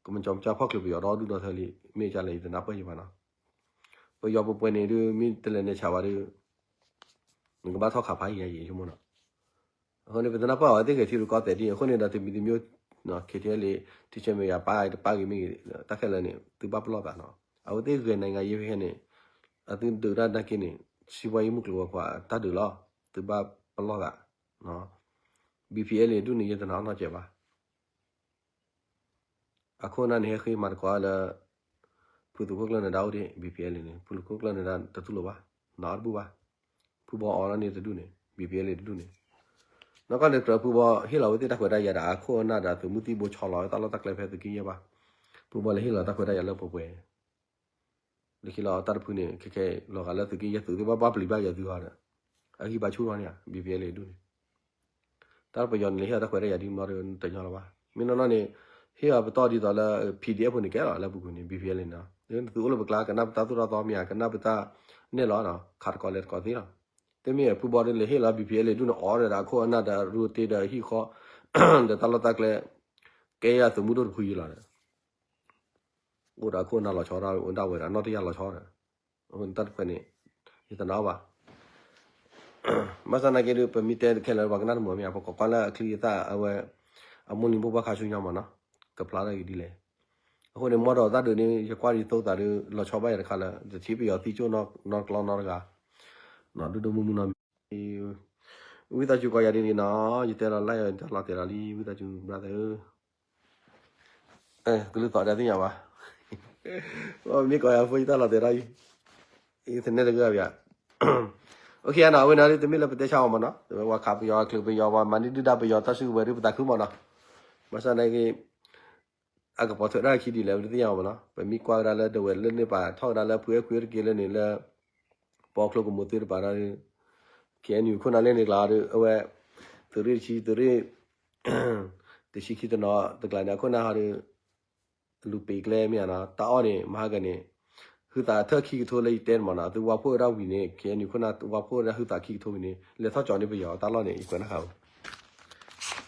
ကမၤကၠီမၤကၠၢ်ဖီၣ်ချၢပယီၤဒီဒူၣ်ဒီထၢလံ, မ့ၢ်ကလဲၣ် ယတနၢ်ပၢၢ်ယံၤဘၣ်နီၤ. ပယီၤပပှဲၤန့ၣ်ဒုး မ့ၢ်တလဲၤနဲၣ်ဆးဘၣ်ဒီး နကဘၣ်ထီၣ်ခးဖးယံၤယံၤယမိၢ်နီၤ. အဃိန့ၣ် ပတနၢ်ပၢၢ်အီၤ အဝဲသ့ၣ်ဂဲၤထံရူၢ်ကီၢ်သဲးဒ်အံၤ, အဃိန့ၣ်ဒီး တမံၤတမံၤ ခ့ၣ်ထံလံ ထံဆဲးမဲာ်ယၤပာ်တပာ်ဂ့ၤမ့ၢ်ဂ့ၤ တၢ်ခဲလၢာ်န့ၣ် သုဘၣ်ပလီၢ်သးနီၤ. အဝဲသ့ၣ်ဂဲၤနံၣ်ဂၤယဲဖဲန့ၣ် အသုဒုးတၢ်နာ်က့န့ၣ် စံးပှၤယံၤမုၢ်ကျိၤဝဲၤကွာ်တၢ်ဒုးလီၤ, သုဘၣ်ပလီၢ်သး. ဘံၣ်ဖံအဲလ့ၣ်ဒူၣ်န့ၣ် ယတနာ်နီတစဲးဘၣ်. အခိၣ်အနၢ်န့ၣ် ဟဲဃ့မၤသကိးလၢ ဖုသုးခိၣ်ကျၢၢ်နဒါအိၣ်ဒံး ဘံၣ်ဖံအဲလ့ၣ်န့ၣ်, ဖုသုးခိၣ်ကျၢၢ်နဒါတတူၢ်လိာ်ဘၣ်, နာ်အီၤတဘူၣ်ဘၣ်. ဖုဘီအီလီၤန့ၣ်တဒူၣ်န့ၣ် ဘံၣ်ဖံအဲလ့ၣ်တဒူၣ်န့ၣ်, နီၢ်ကီၢ်န့ၣ်ကြၢးဖုဘီဟ့ၣ်လီၤဝဲသ့ၣ်တၢ်ခွဲးတၢ်ယာ်ဒီး အခိၣ်အနၢ်ဒီးသုးမုၢ်သံၣ်ဘိဆီလီၤဝဲတၢ်လီၢ်တၢ်ကျဲဖဲသုးက့ယဲၢ်ဘၣ်. ဖုဘီလဲၤဟ့ၣ်လီၤတၢ်ခွဲးတၢ်ယာ်လၢပှဲၤပှဲၤ လၢခံလီၤတၢ်တဖုန့ၣ် ခဲခဲ လီၤဂာ်လၢသုးက့ယဲၢ်သုးသ့ၣ်ဘၣ်ဘၣ်ပျံၤဘၣ်ယၤသုဂီၢ်ဒီး အဂံၢ်ဘါဆူၣ်ထီၣ်န့ၣ်ဧါ, ဘံၣ်ဖံအဲလ့ၣ်ဒူၣ်န့ၣ်, တၢ်ပယီၤန့ၣ် လဲၤဟ့ၣ်လီၤတၢ်ခွဲးတၢ်ယာ်ဒ်မီၤတညီလီၤဘၣ်. မ့ၢ်နီၢ်နီၢ်န့ၣ် ဟ့ၣ်လီၤပတီၢ်ဒ်သိးလၢ ပီၣ်ဒံၣ်အဲၣ်ဖိန့ၣ် ကဲလီၤလၢပူၤကွံာ်န့ၣ် ဘံၣ်ဖံအဲလ့ၣ်န့ၣ်, သုအိၣ်လၢပကျါ ကနၣ်ပတၢ်သိၣ်တၢ်သီမ့ၢ်ဧါ, ကနၣ်ပတၢ်နဲၣ်လီၤနီၤ, ခးတကိးလဲၤတကိးသ့လီၤ. တမ့ၢ်ဖုဘီဒ်လဲၤဟ့ၣ်လီၤ ဘံၣ်ဖံအဲလ့ၣ်ဒူၣ်န့ၣ် အီၣ်ဒီးအခိၣ်အနၢ်ဒီးရူၢ်တ့ဒီးဟံၣ်ဃီ ဒီးတၢ်လီၢ်တၢ်ကျဲ ကဲယၤသုးမုၢ်ဒိၣ်တဖုယံၤလီၤဒီး အိၣ်ဒီးအခိၣ်အနၢ်လီၤဆီဒၣ်ဝဲဒီး အနီၢ်တယၢ်လီၤဆီဒီး အဃိန့ၣ်တၢ်တဖုန့ၣ် ယတနာ်ဘၣ်. ဘၣ်ဆၣ်သနာ်က့ဒီး ပမ့ၢ်တဲခဲလၢာ်ပှၤကနၣ်တမုာ်မ့ၢ်ဧါ, ပကိးကွၢ်လၢအချံအသၣ်အဝဲ အမိၢ်လံၤဘိၣ်ဘၣ်ခါဆူညါမးနီၤ, ကဖျါထီၣ်က့ၤဒ်လဲၣ်. အဃိန့ၣ် မီဒီးတၢ်ဒုးန့ၣ် ယကွၢ်ယသိသးဒီး လီၤဆီဘၣ်ယၤတခါလၢ တထံၣ်ပယီၤသံကၠိၣ်နီတကျီနီတဂၤ, ဒိၣ်ဒိၣ်မုၢ်မုၢ်နီၤ. ဝံသးစူၤကိးယၤဒ်န့ၣ်နီၤ, ယတဲလီၤလၢယတၢ်လီၤတဲာ်လီၤလံ ဝံသးစူၤ brother. ကလုၢ်သီၣ်ဒၣ်သ့ၣ်ညါဘၣ်, မ့ၢ်ကိးယၤဖိယတၢ်လီၤတဲာ်လီၤအံၤ, ယသန့ၤတဂ့ၤဘၣ်. အိၣ်ခ့နီၤ, အဝဲန့ၣ်တမ့ၢ်လၢပတဲဆါအီၤမးနီၤ, ပဝဲခးပယီၤ အချုးပယီၤ ပှၤမၤန့ၢ်ဒုၣ်ဒါပယီၤတၢ်စုကဝဲၤဒီးပသးခုမးနီၤ. ဘၣ်ဆၣ်သနာ်က့ အကပီၤထွဲဒၣ်ခံဒ်လဲၣ် ပတသ့ၣ်ညါအီၤမးနီၤ. ပမ့ၢ်ကွၢ်ကဒါလၢဒဝဲၢ်လၢန့ၢ်ပာ်ထီၣ်ကဒါလၢဖုအဲၣ်ခွံတက့ၢ်လၢန့ၣ်လၢ ပီချိကမူးသ့ၣ်တပၤဒီး KNU ခိၣ်နၢ်လၢန့ၣ်ကျါဒီး အဝဲ သုးရ့ၣ်တဆံ သုးရ့ၣ် တဆံခံတနီၤတကျါန့ၣ် အခိၣ်နၢ်ဟီဒီး လူၤပ့ၤကျဲမ့ၢ်ဧါနီၤ, တၢ်အီၣ်န့ၣ် မဟါကန့ၣ် ဟုသးထၢၣ်ခံကထိလၢယတဲန့ၣ်မးနီၤ, သုဝါဖှိၣ်ဝဲဒၣ်ဝံၤန့ၣ် KNU ခိၣ်နၢ်ဝါဖှိၣ်ဝဲဒၣ်ဟုသးခံကထိဝံၤန့ၣ် လဲၤထီၣ်ကၠီၤန့ၢ်ပယီၤတၢ်လီၢ်န့ၣ် ယကွဲးနီၣ်ဃာ်ဝဲ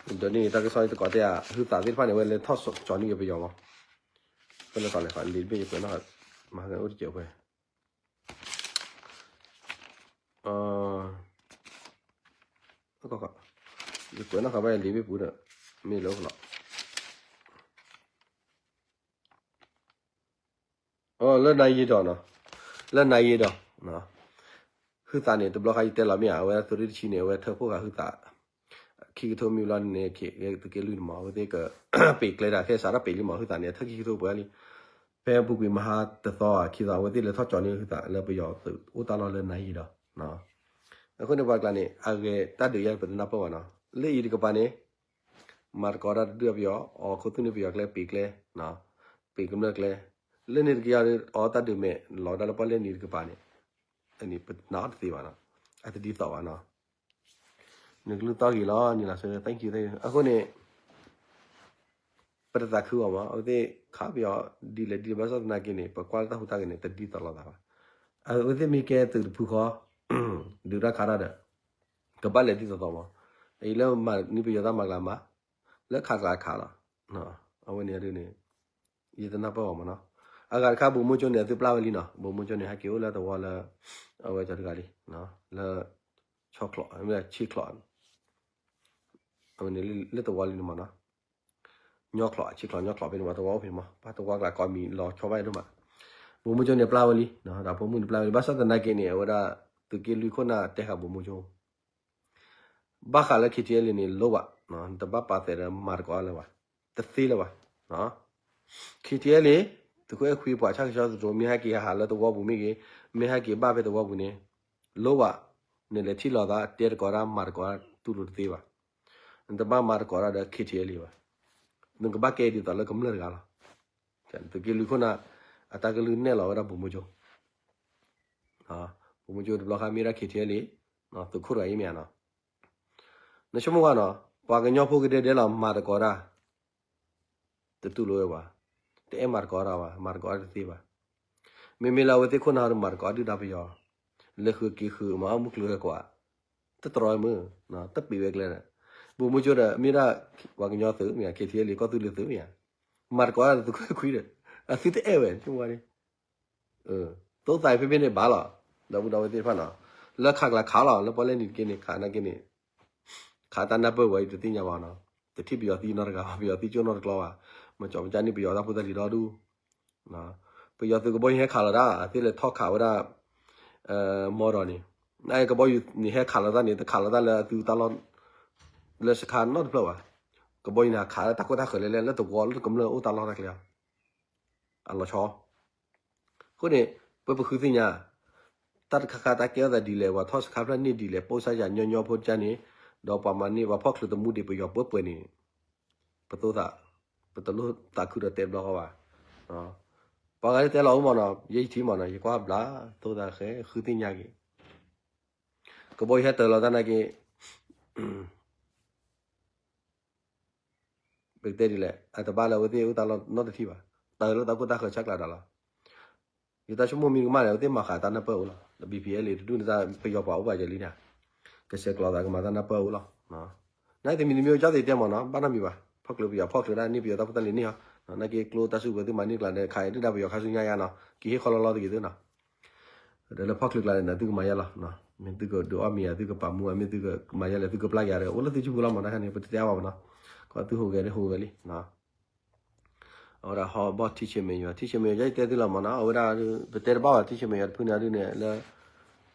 ဒီးန့ၣ် တၢ်ကစီၣ်တကိးတဲဧါ ဟုသးသ့ၣ်တဖၣ်န့ၣ် အဝဲလဲၤထီၣ်ကၠီၤန့ၢ်က့ၤပယီၤမး, ဖဲလဲၤထီၣ်လဲၤဃီၤလံတဘ့ၣ် ယကွဲးနီၣ်ဃာ် မဟါကန့ၣ်အိၣ်တစဲးဝဲ ယကွဲးနီၣ်ဃာ်ဘၣ်ယၤလံာ်ဘ့ၣ်ပူၤဒီး မ့ၢ်လၢအိၣ်လီၤ လၢနၤယံၤဒီးနီၤ, လၢနၤယံၤဒီး ဟုသးန့ၣ် တဘျီဃီယတဲလီၤမ့ၢ်ဧါ, အဝဲသုးရ့ၣ်တဆံန့ၣ် အဝဲထၢၣ်ဖှိၣ်ဃာ်ဟုသး ခံကထိမ့ၢ်ဘျီန့ၣ် သုးက့လွံၢ်န့ၣ်မး အဝဲသ့ၣ်က ပ့ၤကျဲဒၣ် ခဲစးထီၣ်ပ့ၤလံမး ဟုသးန့ၣ် အထၢၣ်ခံကထိပှဲၤလံ, ဖဲအပူၤကွံာ်မဟါတသီခံသီ အဝဲသ့ၣ်လဲၤထီၣ်ကၠီၤန့ၢ်ဟုသးလၢပယီၤသုးအိၣ်တၢ်လီၢ်လၢနၤယံၤဒီး အဃိန့ၣ်ပှၤကျါန့ၣ် အဂဲၤတၢ်ဒုးယါပတနၢ်ပၢၢ်ဘၣ်နီၤ, လၢအံၤတကပၤန့ၣ် မၤသကိးတၢ်တဒုးပယီၤ အီၣ်ခိၣ်သူၣ်န့ၢ်ပယီၤကျဲ ပ့ၤကျဲ ပ့ၤကမျၢၢ်ကျဲ, လၢန့ၣ်တကယၤအီၣ်တၢ်ဒုးမဲာ် လီၤဒၣ်လၢပီၣ်လဲၣ်နံၤတကပၤန့ၣ် အန့ၣ်ပနာ်အီၤတသ့ဘၣ်နီၤ, အတဒ်သိးဘၣ်နီၤ, နကလုၢ်သီၣ်ဂ့ၤလီၤ နံၤလီၤဆၢ thank you thank you အဃိန့ၣ် ပတသးခုအီၤမး အဝဲသ့ၣ်ခးပယီၤဒ်လဲၣ်ဒ်လဲၣ် ဘၣ်ဆၣ်သနာ်က့န့ၣ် ပကွၢ်လၢတၢ်ဟူးတၢ်ဂဲၤန့ၣ် တဒ်သိးလိာ်သးဘၣ်, အဝဲသ့ၣ်မ့ၢ်ကဲသုးတဖုဃီ ဒုးတၢ်ခးတၢ်ဒီး ကဘၣ်လဲၤဒ်သိးသိးမး, အံၤလၢမၤန့ၢ်ပယီၤတၢ်မၤကျါမး လၢခးကျါခးလီၤ, အဝဲန့ၣ်ဒ်န့ၣ် ယတနၢ်ပၢၢ်ဘၣ်မးနီၤ, အဂၤတခါ ဗိုလ်မှူးချုပ်န့ၣ် အသုပျၢ်ဝဲလံနီၤ, ဗိုလ်မှူးချုပ်န့ၣ် ဟဲက့ၤအိၣ်လၢသဝီလၢ အဝဲကၠီတဂၤလံ, လၢ ဆီချီၣ် ဆ့ချီၣ် အဝဲန့ၣ်လၢသဝီလံန့ၣ်မးနီၤ, ညီချီၣ် ဆံချီၣ်ညီချီၣ်ဖဲန့ၣ်မး သဝီအိၣ်ဖဲန့ၣ်မး ပှၤသဝီကျါကိးမံၤလီၤဆီဘၣ်ဒိၣ်မး, ဗိုလ်မှူးချုပ်န့ၣ်ပျၢ်ဝဲလံ, ဒီးဗိုလ်မှူးန့ၣ်ပျၢ်ဝဲလံ ဘၣ်ဆၣ်သနာ်က့န့ၣ် အဝဲဒၣ် သုးက့လွံၢ်ခိၣ်နၢ်တဲဃာ်ဗိုလ်မှူးချုပ် ဘၣ်ဃးလၢ K T L A န့ၣ် လိၣ်ဘၣ်, နတဘၣ်ပာ်သးဒီးမၤသကိးလၢၤဘၣ်, တသ့လၢၤဘၣ်, K T L A သုးခိၣ်အဲၣ်ခွံပှၤဆၣ်ကဆှီသတြိၤ မ့ၢ်ဟဲက့ၤဟးဟးလၢသဝီပူၤမ့ၢ်ဂ့ၤ, မ့ၢ်ဟဲက့ၤဘၣ်ဖဲသဝီပူၤန့ၣ်, လိၣ်ဘၣ်, နလဲၤထံၣ်လိာ်သး တဲသကိးတၢ်မၤသကိးတၢ်တူၢ်လိာ်တသ့ဘၣ်, နတဘၣ်မၤသကိးတၢ်ဒီး K T L A ဘၣ်, နကဘၣ်ကဲဒ်သိးလၢကမျၢၢ်တဂၤလီၤ, သုးက့လွံၢ်ခိၣ်နၢ်, အတၢ်ကလုၢ်နဲၣ်လီၤဝဲဒၣ်ဗိုလ်မှူးချုပ် ဗိုလ်မှူးချုပ်တဘျီဃီမ့ၢ်ဒၣ် K T L A သုးခိၣ်တဂၤအံၤမ့ၢ်ဧါနီၤ, နဆိကမိၣ်ဝဲနီၤ, ပှၤကညီဖိကဒဲဒဲလီၤမၤသကိးတၢ်, တတူၢ်လိာ်ဝဲဘၣ်, တအဲၣ်မၤသကိးတၢ်ဘၣ်, မၤသကိးတၢ်တသ့ဘၣ်, မ့မ့ၢ်လၢအဝဲသ့ၣ်ခိၣ်နၢ်ဒီးမၤသကိးဒုၣ်ဒါပယီၤ, လဲၤဃုာ်က့ၤဃုာ်မၤအီၣ်မုၢ်ကျိၤဝဲၤကွာ်, တတြီမုၢ်, တပံးဝဲကျဲဒီး, ဗိုလ်မှူးချုပ်ဒီး မ့ၢ်ဒၣ်ပှၤကညီသုးမ့ၢ်ဧါ K T L A ကီၢ်သူလ့ၤသုးမ့ၢ်ဧါ, မၤသကိးတၢ်ဒီးသုးခိၣ်အဲၣ်ခွံဒီး, အသုတအဲၣ်ဝဲ ဆိကမိၣ်ဝဲန့ၣ် သိသးဖဲဖဲန့ၣ်ဘၣ်လီၤ, ဒီပုၢ်ဒီဝဲၢ်သ့ၣ်တဖၣ်နီၤ, လၢခးကျါခးလီၤ လၢပီၣ်လဲၣ်နံၤတက့ၢ်န့ၣ် ခးနာ်က့န့ၣ်, ခးတၢ်နၢ်ပၢၢ်ဝဲအံၤတသ့ၣ်ညါဘၣ်နီၤ, တထံၣ်ပယီၤသံနီတဂၤဘၣ်, ပယီၤသံကၠိၣ်နီတကျီဘၣ်, မ့ၢ်ကၠီပကၢ်န့ၣ်ပယီၤတၢ်ဖိတၢ်လံၤဒီဒူၣ်, ပယီၤသုးကဘီယူၤဟဲခးလီၤတၢ် အသ့ၣ်လဲၤထီၣ်ခးဝဲဒၣ် မီဒီးန့ၣ်, နကဘီယူၤန့ၣ်ဟဲခးလီၤတၢ်န့ၣ် တခးလီၤတၢ်လၢအသုတၢ်လီၢ် လၢစခါနီတဖျၢၣ်ဘၣ်, ကဘီယူၤန့ၣ်ခးလၢတၢ်ခိၣ်တၢ်ဃၢၤလဲၣ်လဲၣ် လၢသဝီလၢကမျၢၢ်အိၣ်တၢ်လီၢ်တၢ်ကျဲအီၤ, အလီၤဆီ အဃိန့ၣ် ပပဃုသ့ၣ်ညါ, တၢ်တခါခါတၢ်ကဲထီၣ်သးဒ်လဲၣ် ပှၤထီၣ်စခါဖျၢၣ်န့ၢ်ဒ်လဲၣ် ပိၢ်စၢ်ယၤညီညီဖိတကါန့ၣ်, ဒီးပှၤမၤန့ၢ်ပှၤဖီၣ်ချုးသမူဒံးပယီၤပှဲၤပှဲၤန့ၣ်, ပသိသး, ပတလိၣ်သးခုဒီးတဲဘျီဃီဘၣ်, ပှၤဂၤဒ်တဲလီၤအိၣ်မးနီၤ ယဲယထံၣ်မးနီၤ ယကွၢ်ဘျါ, သိသးဃဲ ဃုသ့ၣ်ညါက့ၤ, ကဘီယူၤဟဲတၢၤလီၤတၢ်နာ်က့ ပကတဲဒ်လဲၣ် အတဘၣ်လၢအဝဲသ့ၣ်အိၣ်တၢ်လီၢ်နီတထံၣ်ဘၣ်, တၢၤလၢတၢ်ခိၣ်တၢ်ဃၢၤဆၢကျါဒီးလီၤ, ယတၢ်ဆိကမိၣ်မ့ၢ်ကမၣ်န့ၣ် အဝဲသ့ၣ်မၤဃာ်တၢ်နၢ်ပၢၢ်အိၣ်လီၤ, ဒီး B P L တဒူၣ်န့ၣ်တၢ်ပယီၤပှၤအိၣ်ဘၣ်ယဲလံန့ၣ်, ကဆဲးကျိးသးကမၤတၢ်နၢ်ပၢၢ်အိၣ်လီၤ, နာ်တမံၤတမံၤကၠီသ့ၣ်တဲမးနီၤ ဘၣ်နီတမံၤဘၣ်, ဖီၣ်ချုးပယီၤဖီၣ်ချုးဒၣ်န့ၢ်ပယီၤတၢ်ဖိတၢ်လံၤန့ၣ်ဟီ, နာ်က့ကျိတၢ်စုကဝဲၤသုမၤန့ၢ်ကျါဒီး ခးဒုၣ်ဒါပယီၤခါဆူညါယါနီၤ က့ၤဟ့ၣ်ခီလီလီတဂ့ၤသုနီၤ ဒီးလၢဖီၣ်ချုးကျါန့ၣ် သုကမၤယါလီၤ, မ့ၢ်သုကဒုးအီၣ်မ့ၤယၤ သုကပာ်မူ မ့ၢ်သုကမၤယါလဲၣ် သုကပျၢ်ယၤဒီး အိၣ်လၢသုစုပူၤလီၤမး တၢ်ခါန့ၣ် ပတတဲအါဘၣ်မးနီၤ, ကီၢ်သုဟူးဂဲၤဒ်ဟူးဂဲၤလံ, အဝဲဒၣ်ဟီၣ်ဘီၣ်ထံဆ့မဲာ်ယွၤ ထံဆ့မဲာ်ယွၤ ယတဲသုလီၤမးနီၤ အဝဲဒၣ် ပတဲတဘၣ်ဘၣ် ထံဆ့မဲာ်ယွၤတဖုန့ၣ်ဒုးန့ၣ်လၢ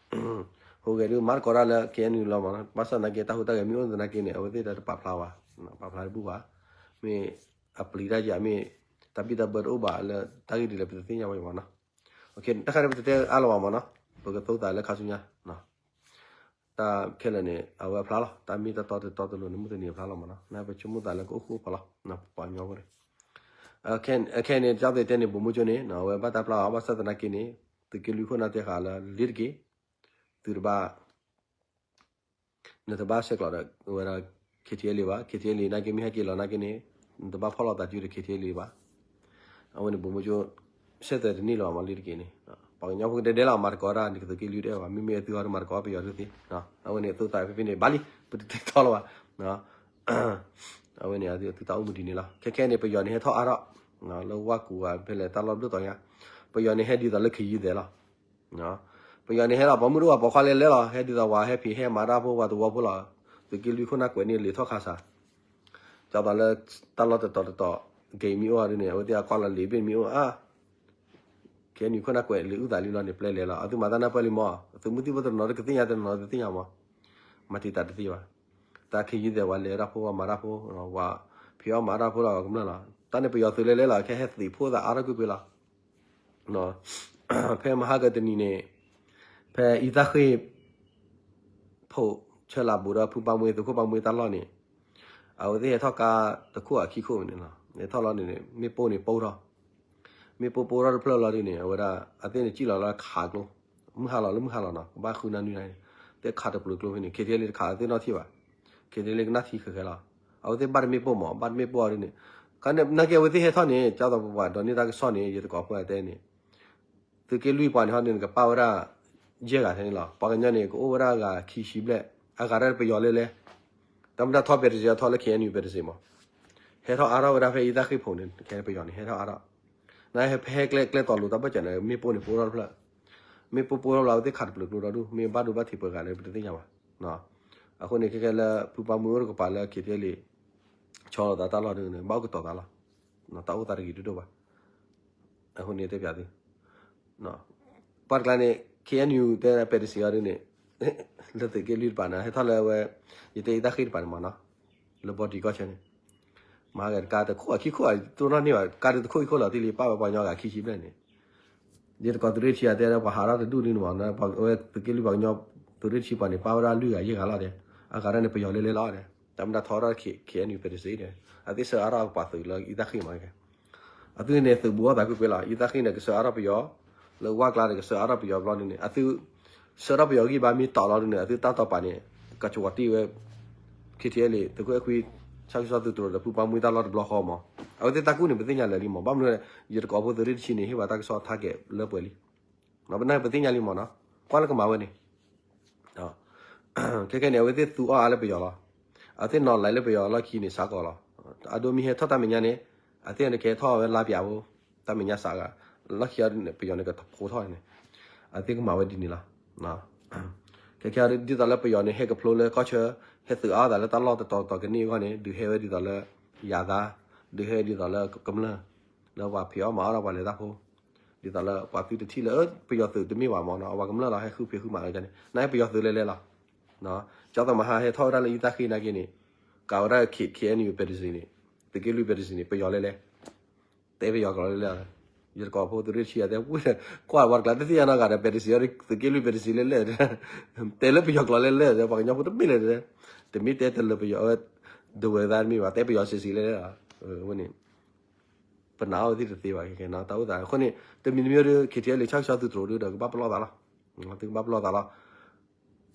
ဟူးဂဲၤဒုးမၤသကိးတၢ်လၢ K N U လီၤမးနီၤ, ဘၣ်ဆၣ်သနာ်က့ တၢ်ဟူးတၢ်ဂဲၤမ့ၢ်အိၣ်သနာ်က့န့ၣ် အဝဲသ့ၣ်တပာ်ဖျါဘၣ်, ပာ်ဖျါတဘူၣ်ဘၣ်, မ့ၢ်အပျံၤတၢ်ယၤမ့ၢ် တၢ်ဘံၣ်တၢ်ဘၢတအိၣ်ဘၣ်လၢတၢ်ဂ့ၢ်ဒ်လဲၣ် ပတသ့ၣ်ညါဝဲမးနီၤ, တၢ်ခါန့ၣ် ပတတဲအါလီၤဘၣ်မးနီၤ, ပကသိသးလၢခါဆူညါ တၢ်ခဲလၢာ်န့ၣ် အဝဲအဖျါလီၤ, တၢ်မ့ၢ်တၢ်တီတတီတလိၤန့ၣ် မုၢ်တနံၤအဖျါလီၤမးနီၤ, နပဆိကမိၣ်သးလၢကအိၣ်ဃူအိၣ်ဖိးလီၤ, ပှၤကညီဖိန့ၣ်, ခဲအံၤန့ၣ် ကၠီသ့ၣ်တဲန့ၣ် ဗိုလ်မှူးချုပ်န့ၣ် အဝဲဘၣ်တၢ်ပျၢ်အီၤ ဘၣ်ဆၣ်သနာ်က့န့ၣ် သုးက့လွံၢ်ခိၣ်နၢ်တဲဃာ်လၢလ့ၤတက့ၢ်, သုတဘၣ် နတဘၣ်ဆဲးကျိးဒီးဝဲဒၣ် K T L A ဘၣ်, K T L A နာ်က့မ့ၢ်ဟဲက့ၤလီၤနာ်က့န့ၣ် နတဘၣ်ဖီၣ်လိာ်သးစုဒီး K T L A ဘၣ်, အဝဲန့ၣ် ဗိုလ်မှူးချုပ် ဆဲးသွဲးတန့ၢ်လၢၤဘၣ်မးလ့ၤတက့ၢ်န့ၣ်, ပှၤကညီဖိကဒဲဒဲလီၤ မၤသကိးတၢ်န့ၣ် ကသုးက့လွံၢ်တအဲၣ်ဘၣ်, မ့မ့ၢ်အသုဟီဒီးမၤသကိးပယီၤဒုးသ့, အဝဲန့ၣ် အသိသးဖဲဖဲန့ၣ် ဘၣ်လံ ပတတဲထီလီၤဘၣ် အဝဲန့ၣ် အသုတၢ်အိၣ်မူဒ်န့ၣ်လီၤ. ခဲခဲန့ၣ် ပယီၤန့ၣ်ဟဲထီၣ်အါထီၣ် လၢဝၣ်ကူၤဝဲဖဲလဲၣ် တၢ်လီၢ်ဘျုးတီၤညါ, ပယီၤန့ၣ်ဟဲဒ်သိးလၢခ့ယုၢ်သဲးလီၤ. ပယီၤန့ၣ်ဟဲလီၤ ပှၤမုၢ်တအိၣ်ဘၣ် ပိာ်ခွါလဲၤလဲၤလီၤ ဟဲဒ်သိးဝဲ ဟဲဖံးဟဲမၤတၢ်ဖိ ပှၤသဝီဖိလီၤ. သုးက့လွံၢ်ခိၣ်နၢ်ကွဲးန့ၢ်လံာ်ထီၣ်ခါစး ကၢ်သိးလၢတၢ်လီၢ်တတီၤတတီၤ က့ၤမ့ၢ်အိၣ်အီၤဒ်န့ၣ် အဝဲသ့ၣ်အကွၢ်လီၤလံာ်ဘ့ၣ်မ့ၢ်အိၣ်အါ ခဲနံၣ်ခိၣ်နၢ်ကွဲးလံာ်အုၣ်သးလံလီၤန့ၣ် ပျဲလဲၤလီၤ. အသုမၤတၢ်နၢ်ပၢၢ်လံမး သုးမုၢ်သံၣ်ဘိတနီၤတကသ့ၣ်ညါတနီၤတသ့ၣ်ညါမး မၤတံာ်တာ်တသ့ဘၣ်. တၢ်ခ့ယုၢ်သဲးဝဲလဲၤဝဲဒၣ်ဖိဝဲမၤတၢ်ဖိ ဝဲဖံးအီၣ်မၤတၢ်ဖိလီၤကမျၢၢ်လီၤ. တၢ်န့ၣ်ပယီၤသုးလဲၤလဲၤလီၤ ခဲဟဲသံးဖိသးအါထီၣ်ကွ့ၢ်ကွ့ၢ်လီၤ. ဖဲမဟါကတနံၤန့ၣ် ဖဲအံသၣ်ဃ့ၢ် ဖိးဆၢလးဘူးဒီးဖုပၢ်မှ့ သုးခိၣ်ပၢ်မှ့တၢ်လီၢ်န့ၣ် အဝဲသ့ၣ်ဟဲထီၣ်ကါတခိၣ်အခံခိၣ်န့ၣ်လီၤ. ဟဲထီၣ်လီၤန့ၣ် မ့ၣ်ပိၢ်န့ၣ်ပိၢ်ထီၣ် မ့ၣ်ပိၢ်ပိၢ်ထီၣ်တဖျၢၣ်လီၤဒ်န့ၣ် အဝဲဒၣ် အသ့ၣ်န့ၣ်စံၣ်လီၤလၢခးကျိ မုၢ်ဟါလီၤလၢမုၢ်ဟါလီၤနီၤ ကဘၣ်ဃုနၢ်နွံနၣ်ရံၣ် သ့ၣ်ခးတပျုာ်ကျိဖဲန့ၣ် ခ့ထံလ့တခးအသ့ၣ်နီၣ်ထံၣ်ဘၣ်. ခ့ထံလ့ကနၣ်ထံခဲခဲလီၤ. အဝဲသ့ၣ်ဘၣ်တမ့ၣ်ပိၢ်မး ဘၣ်တမ့ၣ်ပိၢ်အီၤဒ်န့ၣ် ခါန့ၣ်နာ်က့အဝဲသ့ၣ်ဟဲထီၣ်န့ၣ် ကၢ်သိးပပှၤဒိးန့ၢ်တၢ်ကစီၣ်န့ၣ် ယတကိးဖိအတဲန့ၣ် သုးက့လွံၢ်ပှၤန့ၣ်ဟီန့ၣ် နကပာ်ဝဲဒၣ် ယဲၢ်ဂၤထဲန့ၣ်လီၤ. ပှၤကညီန့ၣ် ကအိၣ်ဝဲဒၣ်ဂၤခံဆံဘျဲၣ် အဂၤတၢ်ပယီၤလဲၤလဲၤ တၢ်မ့ၢ်တၢ်ထီၣ်ပဲတစ့း အထီၣ်လၢ K N U ပဲတစ့းမး ဟဲထီၣ်အါထီၣ်ဝဲဒၣ်ဖဲအံသၣ်ဃ့ၢ်ဖိးန့ၣ် ခဲပယီၤန့ၣ် ဟဲထီၣ်အါထီၣ် နဟဲဖဲဟဲကျဲကျဲတီၤလိၤတၢ်ဘၢၣ်စၢၤန့ၣ် မ့ၣ်ပိၢ်န့ၣ်ပိၢ်ထီၣ်တဖျၢၣ် မ့ၣ်ပိၢ်ပိၢ်ထီၣ်လီၤ အဝဲသ့ၣ်ခးတပျုာ်ကျိဒီဒူၣ် မ့ၢ်ဘၣ်ဒိဘၣ်ထံးပှဲၤဂၤလဲၣ် ပတသ့ၣ်ညါဘၣ်. အဃိန့ၣ် ခဲခဲလၢ ဖုပၢ်မှ့အိၣ်တကပၤလၢ ခ့ထံလ့ ကၠီ ဆီလီၤသးတၢ်လီၢ်ဒုန့ၣ် ဘၣ်အိၣ်ကတီၤသးလီၤ. တၢ်အိၣ်သးတဂ့ၤဒိၣ်ဒိၣ်ဘၣ်. အဃိန့ၣ်တဲပၠးသု ပှၤတကျါန့ၣ် ခ့ၣ်အဲၣ်ယူၣ် တဲပဒစံးအီၤဒုန့ၣ် လၢသုးက့လွံၢ်တပၤန့ၣ် ဟဲထီၣ်လၢဝဲ ယတဲအံသၣ်ဃ့ၣ်တပၤန့ၣ်မးနီၤ, လၢဘီတံၢ်ကီၢ်ဆၢန့ၣ် မၤဂဲၤတကါတခိၣ်အခံခိၣ်အတိၢ်နီၣ်န့ၢ်ဘၣ် ကါဒုတခိၣ်အံၤခိၣ်လီၤတံၢ်လံ ပၣ်ဝဲပှၤကညီဂၤခံဆံဘျဲၣ်န့ၣ် ယတကိးသုးရ့ၣ်တဆံအတဲ ပှၤဟးထီၣ်တဒူၣ်ဒုန့ၣ်မး ဝဲသုးက့လွံၢ်ပှၤကညီ သုးရ့ၣ်တဆံပှၤန့ၣ် ပၣ်ဝဲဒၣ်လွံၢ်ဂၤယဲၢ်ဂၤလီၤတဲ, အဂၤဒၣ်န့ၣ် ပယီၤလဲၤလဲၤလီၤတဲ, တၢ်မ့ၢ်တၢ်ထီထီၣ် ခ့ၣ်အဲၣ်ယူၣ် ပဒစံးန့ၣ် အသ့ၣ်ဆှၢအါထီၣ်ပှၤသုးလၢအံသၣ်ဃ့ၣ်မး အသုန့ၣ်သုးဘူးအီၣ်သးကွ့ၢ်ကွ့ၢ်လီၤ. အံသၣ်ဃ့ၣ်န့ၣ် ကဆှၢအါထီၣ်ပယီၤ, လၢဝၣ်ကျါန့ၣ် ကဆှၢအါထီၣ်ပယီၤဘျီဒုန့ၣ် အသု ဆှၢထီၣ်ပယီၤဂံၢ်ဘါမ့ၢ်တီၤလီၤဒုန့ၣ် အသုတၢ်တီၤပာ်န့ၣ် ကကဝီၤတံၢ်ဝဲ ခ့ၣ်ထံၣ်အဲၣ်လ့ၣ် သုးခိၣ်အဲၣ်ခွံ ဆၣ်ကဆီသုးတြိၤဒီးဖုပှၢ်မှံတၢ်လီၢ်တဘျီဃီမး. အဝဲသ့ၣ်တၢ်ကူၣ်န့ၣ် ပသ့ၣ်ညါလၢာ်လံမး. ဘၣ်မနုၤလဲၣ် ယတကိးဖိသုးရ့ၣ်တဆံန့ၣ် ဟ့ၣ်ဝဲတၢ်ကစီၣ်ထါကဲးလၢပှဲၤလံ. ပနၢ်ပသ့ၣ်ညါလံမးနီၤ, ကွၢ်လၢကမၤဝဲန့ၣ် ခဲခဲန့ၣ် အဝဲသ့ၣ်သူအီၣ်အါလၢပယီၤလီၤ. အဝဲသ့ၣ်နီၤလၢပယီၤလီၢ်ခံန့ၣ် စးကီးလီၤ. အဒိမ့ၢ်ဟဲထီၣ်တၢ်မဲာ်ညါန့ၣ် အသ့ၣ်န့ၣ်ကဟဲထီၣ်ဝဲလါပျးဖိ တၢ်မဲာ်ညါစးဂၤ လီၢ်ခံအီၤန့ၣ် ပယီၤန့ၣ်ကဖိထီၣ်န့ၣ် အသ့ၣ်ကမၤဝဲဒ်န့ၣ်လီၤ. ခဲခဲဒ်သိးလၢပယီၤန့ၣ် ဟဲကဖျိလၢကီၢ်ဆၢ ဟဲသုးအါအီၣ်သးလၢတၢ်လီၢ်တတီၤတီၤကန့ၢ်အဂီၢ်န့ၣ် ဒုးဟဲဝဲဒ်သိးလၢ ယၤသး ဒုးဟဲဒ်သိးလၢကမျၢၢ် လၢပှၤဖံးအီၣ်မၤအီၣ်ဒီးပှၤလဲၤတၢ်ဖိ ဒ်သိးလၢပှၤသုတထံၣ်လၢ ပယီၤသုးတမ့ၢ်ဘၣ်မးနီၤ အဝဲကမျၢၢ်လီၤ ဟဲဃုဖံးဃုမၤလီၤန့ၣ် နဟဲပယီၤသုးလဲၤလဲၤလီၤ. ကၠီသးမဟါဟဲထီၣ်ဝဲဒၣ်လၢအံသၣ်ဃ့ၣ်နာ်က့န့ၣ် ကးဝဲဒၣ် ခ့ၣ်အဲၣ်ယူၣ် ပဒစံးန့ၣ် သုးက့လွံၢ် ပဒစံးန့ၣ် ပယီၤလဲၤလဲၤ တဲပယီၤကျိာ်လဲၤလဲၤ ယတကိးဖိသုးရ့ၣ်တဆံအတဲ ကွၢ်ဝဲတကျါတသ့ၣ်ညါနီတဂၤဒီး ပဒစံး သုးက့လွံၢ် ပဒစံးလဲၤလဲၤ တဲလၢပယီၤကျိာ်လဲၤလဲၤ ပှၤကညီဖိတမ့ၢ်လဲၣ် တမ့ၢ်တဲတလၢပယီၤ ဒဝဲသးတမ့ၢ်ဘၣ် တဲပယီၤစံးစံးလဲၤလဲၤ အဝဲန့ၣ် ပနာ်အီၤဝဲသ့ၣ်တသ့ဘၣ် ခဲခဲနီၤ တၢ်အိၣ်သး အဃိန့ၣ် တမံၤတမံၤဒီး ခ့ၣ်ထံၣ်အဲၣ်လ့ၣ် ဆၣ်ကဆီသုးတြိၤဒုဒီး ကဘၣ်ပလီၢ်သးလီၤ. သုကဘၣ်ပလီၢ်သးလီၤ.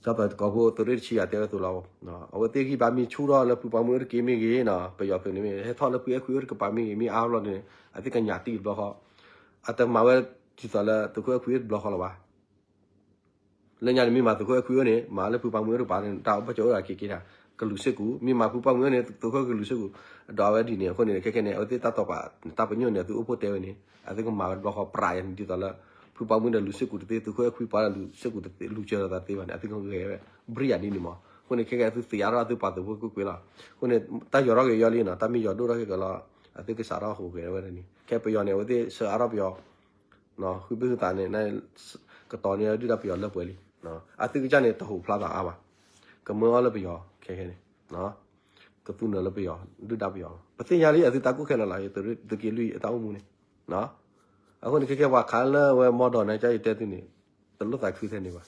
ကၠီသးတကိးဖိသုးရ့ၣ်တဆံအတဲဝဲသိးလီၤ. အဝဲသ့ၣ်ဂံၢ်ဘါမ့ၢ်ဆူၣ်ထီၣ်လၢဖုပှၢ်မှံအိၣ်တက့ၢ်မ့ၢ်ဂ့ၤနီၤ ပယီၤသုးန့ၣ်မ့ၢ် ဟဲထီၣ်လၢဖုအဲၣ်ခွံအိၣ်တကပၤမ့ၢ်ဂ့ၤ မ့ၢ်အါဘျီန့ၣ် အသ့ၣ်ကညးတံၢ်တဘျီဃီ အတမၤဝဲဒ်သိးလၢသုးခိၣ်အဲၣ်ခွံအိၣ်တဘျီဃီလၢၤဘၣ် လၢညါန့ၣ်မ့ၢ်မၤသုးခိၣ်အဲၣ်ခွံအိၣ်န့ၣ် မၤလၢဖုပှၢ်မှံအိၣ်တကပၤန့ၣ် တၢ်ဘၣ်ကၠိအိၣ်ဒၣ်က့ၤက့ၤတၢ် ကလူၤစ့ၢ်ကီး မ့ၢ်မၤဖုပှၢ်မှံအိၣ်န့ၣ် သုးခိၣ်ကလူၤစ့ၢ်ကီး အဒိးဝဲဒ်န့ၣ် အဃိန့ၣ် ခဲခဲန့ၣ် အဝဲသ့ၣ်တၢ်တီၢ်ပာ် တၢ်ပညိၣ်န့ၣ် သုအိၣ်ဖှိၣ်တဲဝဲန့ၣ် အသုကမၤဝဲတဘျီဃီ ပြးယၤန့ၣ် ဒ်သိးလၢ ဖုပှၢ်မှံဒီးလူၤစ့ၢ်ကီးတသ့ သုးခိၣ်အဲၣ်ခွံပှၤလူၤစ့ၢ်ကီးတသ့ လူၤစၢၤလိာ်သးတသ့ဘၣ်န့ၣ် အသုကဂဲၤဝဲ ဘြံယၤဒ်န့ၣ်မး အဃိန့ၣ် ခဲခဲအသုသ့ၣ်ညါထီၣ်အသုပာ်သုးဖိကွ့ၢ်ကွ့ၢ်လီၤ အဃိန့ၣ် တၢ်ယီၤထီၣ်က့ၤယီၤလံနီၤ တၢ်မ့ၢ်ယီၤဒိၣ်ထီၣ်က့ၤကလီၤ အသုကစးထီၣ်ဟူးဂဲၤဝဲဒၣ်န့ၣ် ခဲပယီၤန့ၣ် အဝဲသ့ၣ်ဆှၢအါထီၣ်ပယီၤ ဃုဘ့ၣ်ဃုသးန့ၣ် ကတီၤန့ၢ်ဒုၣ်ဒါပယီၤလၢပှဲၤလံ အသုကစၢ်န့ၣ် တဟူးဖျါသးအါဘၣ် ကမၢအီၤလၢပယီၤ ခဲခဲန့ၣ် ကသူနၢၤလၢပယီၤ ဒုၣ်ဒါပယီၤ ပသ့ၣ်ညါလံ အသုတၢ်ကူၣ်ခဲလၢာ်လီၤ သုးက့လွံၢ်အတၢ်အိၣ်မူန့ၣ် အဃိန့ၣ် ခဲခဲပှၤခးလၢဝဲမီၢ်ဒီးန့ၣ် ကၢ်ယတဲသုန့ၣ် တလိၣ်သးခုထဲန့ၣ်ဘၣ်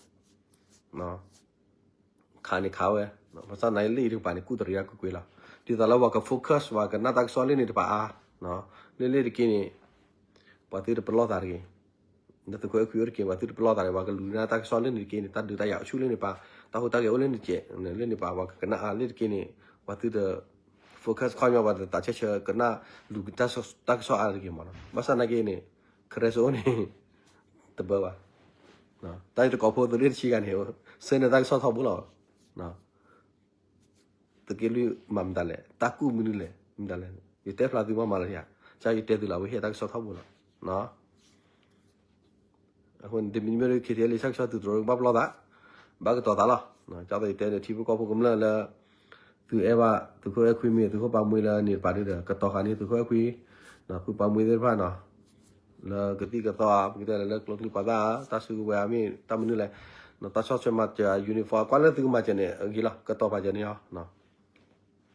ခးန့ၣ်ခးဝဲ ဘၣ်ဆၣ်သနာ်က့လၢအံၤတကပၤန့ၣ် ကူၣ်တရံးကွ့ၢ်ကွ့ၢ်လီၤ ဒ်သိးလၢပှၤက focus ပှၤကနၣ်တၢ်ကစီၣ်လၢန့ၣ်တပၤအါ လၢလၢတက့ၢ်န့ၣ် ပှၤသုတပလီၢ်သးတဂ့ၤ လၢသုးခိၣ်အဲၣ်ခွံအိၣ်တက့ၢ် ပှၤသုတပလီၢ်သးတဂ့ၤ ပှၤကလူၤနၢ်တၢ်ကစီၣ်လၢန့ၣ်တက့ၢ်န့ၣ် တၢ်ဒုးတၢ်ယၤဆူၣ်လၢန့ၣ်ပၤ တၢ်ဟူးတၢ်ဂဲၤအိၣ်လၢန့ၣ်တက့ၢ် လၢန့ၣ်ပၤ ပှၤကကနၣ်အါလၢတက့ၢ်န့ၣ် ပှၤသုတ focus ခီပညီ ပှၤတသးဆၢဆၢကနၣ်လူၤတၢ်ကစီၣ်အါတဂ့ၤမးနီၤ ဘၣ်ဆၣ်သနာ်က့န့ၣ် ခရဲစိအိၣ်န့ၣ် တဘၢဘၣ် တၢ်အံၤတကိးဖိသုးရ့ၣ်တဆံဂၤန့ၣ် ဆှၢန့ၢ်တၢ်ကစီၣ်ထီဘိလီၤ သုးက့လွံၢ်မၤမတၤလဲၣ် တၢ်ကူၣ်မနုၤလဲၣ် မတၤလဲၣ် ယတဲဖျါသုမးမးလၢယၤ ကၢ်ယတဲသုလီၤ ဝဲဟ့ၣ်တၢ်ကစီၣ်ထီဘိလီၤ အဃိန့ၣ် တမံၤမ့ၢ်ဒုး ခ့ၣ်ထံၣ်အဲၣ်လ့ၣ် ဆၣ်ကဆီသုးတြိၤ ကဘၣ်ပလီၢ်သး ဘၣ်ကတီၤသးလီၤ ကၢ်သိးယတဲဒီးထံဖိကီၢ်ဖိကမျၢၢ်လၢ သုအဲၣ်ဘၣ် သုးခိၣ်အဲၣ်ခွံမ့ၢ် သုးခိၣ်ပှၢ်မှံလၢန့ၣ်တပၤဒုဒီး ကတီၤဃာ်န့ၢ်သုးခိၣ်အဲၣ်ခွံ ဖုပှၢ်မှံသ့ၣ်တဖၣ်နီၤ လၢကသံၣ်ကသီဧါ ပကတဲလၢကျိချံမျိာ်သၣ်ဧါ တၢ်စုကဝဲၤဧါ မ့ၢ်တၢ်မနုၤလဲၣ် တၢ်ဆီၣ်ထွဲမၤစၢၤ uniform ကွၢ်လၢသုကမၤစၢၤန့ၣ် အဂ့ၤလီၤ ကတီၤပာ်စၢၤန့ၣ်လီၤ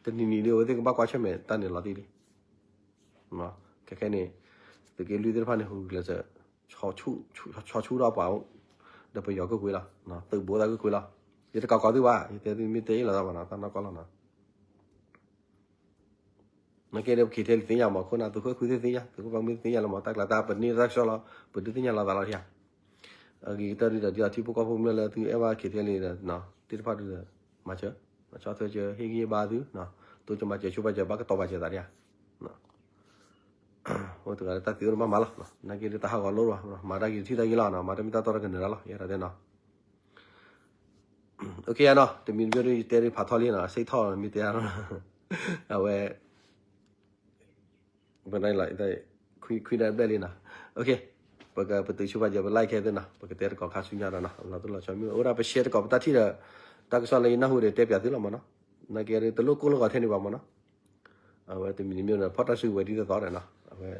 တနံၤနံၤဒုး အဝဲသ့ၣ်ကဘၣ်ကွၢ်ဆၢၣ်မဲာ်တၢ်န့ၣ်လီၤတံၢ်လံ ခဲခဲန့ၣ် သုးက့လွံၢ်သ့ၣ်တဖၣ်န့ၣ် ဟူးဂဲၤစၢၤ ဆီၣ်ဆူၣ်ထီၣ်ပှၤ ဒီးပယီၤကွ့ၢ်ကွ့ၢ်လီၤ သုးဘူးသးကွ့ၢ်ကွ့ၢ်လီၤ ယတကးကီးသုဘၣ် ယတဲသုမ့ၢ်တဲအ့ၣ်လိာ်သးဘၣ်နီၤ တၢ်နီၢ်ကီၢ်လီၤနီၤ နာ်က့ဒီး ပခ့ၣ်ထံၣ်လံသ့ၣ်ညါမး ခိၣ်နၢ် သုးခိၣ်အဲၣ်ခွံသ့ၣ်ညါ သုးခိၣ်ပှၢ်မှံသ့ၣ်ညါလီၤမး တၢ်ကျါတၢ်ပန့ၢ်တၢ်ကစီၣ်လီၤ ပဒုးသ့ၣ်ညါလီၤသးလီၤထံဧါ အဂ့ၤကတၢၢ်ဒုးဒီး ဒ်သိးထံဖိကီၢ်ဖိကမျၢၢ်လၢသုအဲၣ်ဘၣ်ခ့ၣ်ထံၣ်လံဒီး သ့ၣ်တဖၣ်ဒုးဒီး မၤစၢၤ ဆီၣ်ထွဲစၢၤ ဟ့ၣ်ဂံၢ်ဘါသု တိစၢၤမၤစၢၤ ဆိပာ်စၢၤ ဘၣ်ကတီၤပာ်စၢၤသးထံဧါ အိၣ်တဂၤလၢတၢ်သံအိၣ်တဘၣ်မၤလီၤ နာ်က့ဒီးတၢ်ဟးဂီၤလိၣ်လီၤ မၤတၢ်ဂ့ၤတထံၣ်တၢ်ဂ့ၤလီၤ မၤတၢ်မ့ၢ်တၢ်တီတၢ်ကနၢၤတၢ်လီၤ ယဲဒၣ်တဲနီၤ OK နီၤ တမံၤတမံၤဒုး ယတဲဒုးဖးထီလံနီၤ စ့ထီၣ်မ့ၢ်တဲနီၤ အဝဲ ပနလီၤ ခွံခွံနၣ်ဘျဲၣ်လံနီၤ OK ပကပတုာ်ဆိပာ်စၢၤ ပ like ခဲသ့နီၤ ပကတဲတကိးခါဆူညါဒီးနီၤ လီၤတိၢ်လီၤဆီမ့ၢ်အိၣ်ဒၣ်ပ share တကိးပတၢ်ထံၣ်ဒီး တၢ်ကစီၣ်လၢယနၢ်ဟူဒီးတဲပၠးသုလီၤမးနီၤ နာ်က့တလိၣ်ကိၢ်လၢဂီၤထဲန့ၣ်ဘၣ်မးနီၤ အဝဲတမံၤတမံၤဒီး ဖီၣ်တၢ်စုကဝဲၤဒ်သိးသိးဒီးနီၤ အဝဲ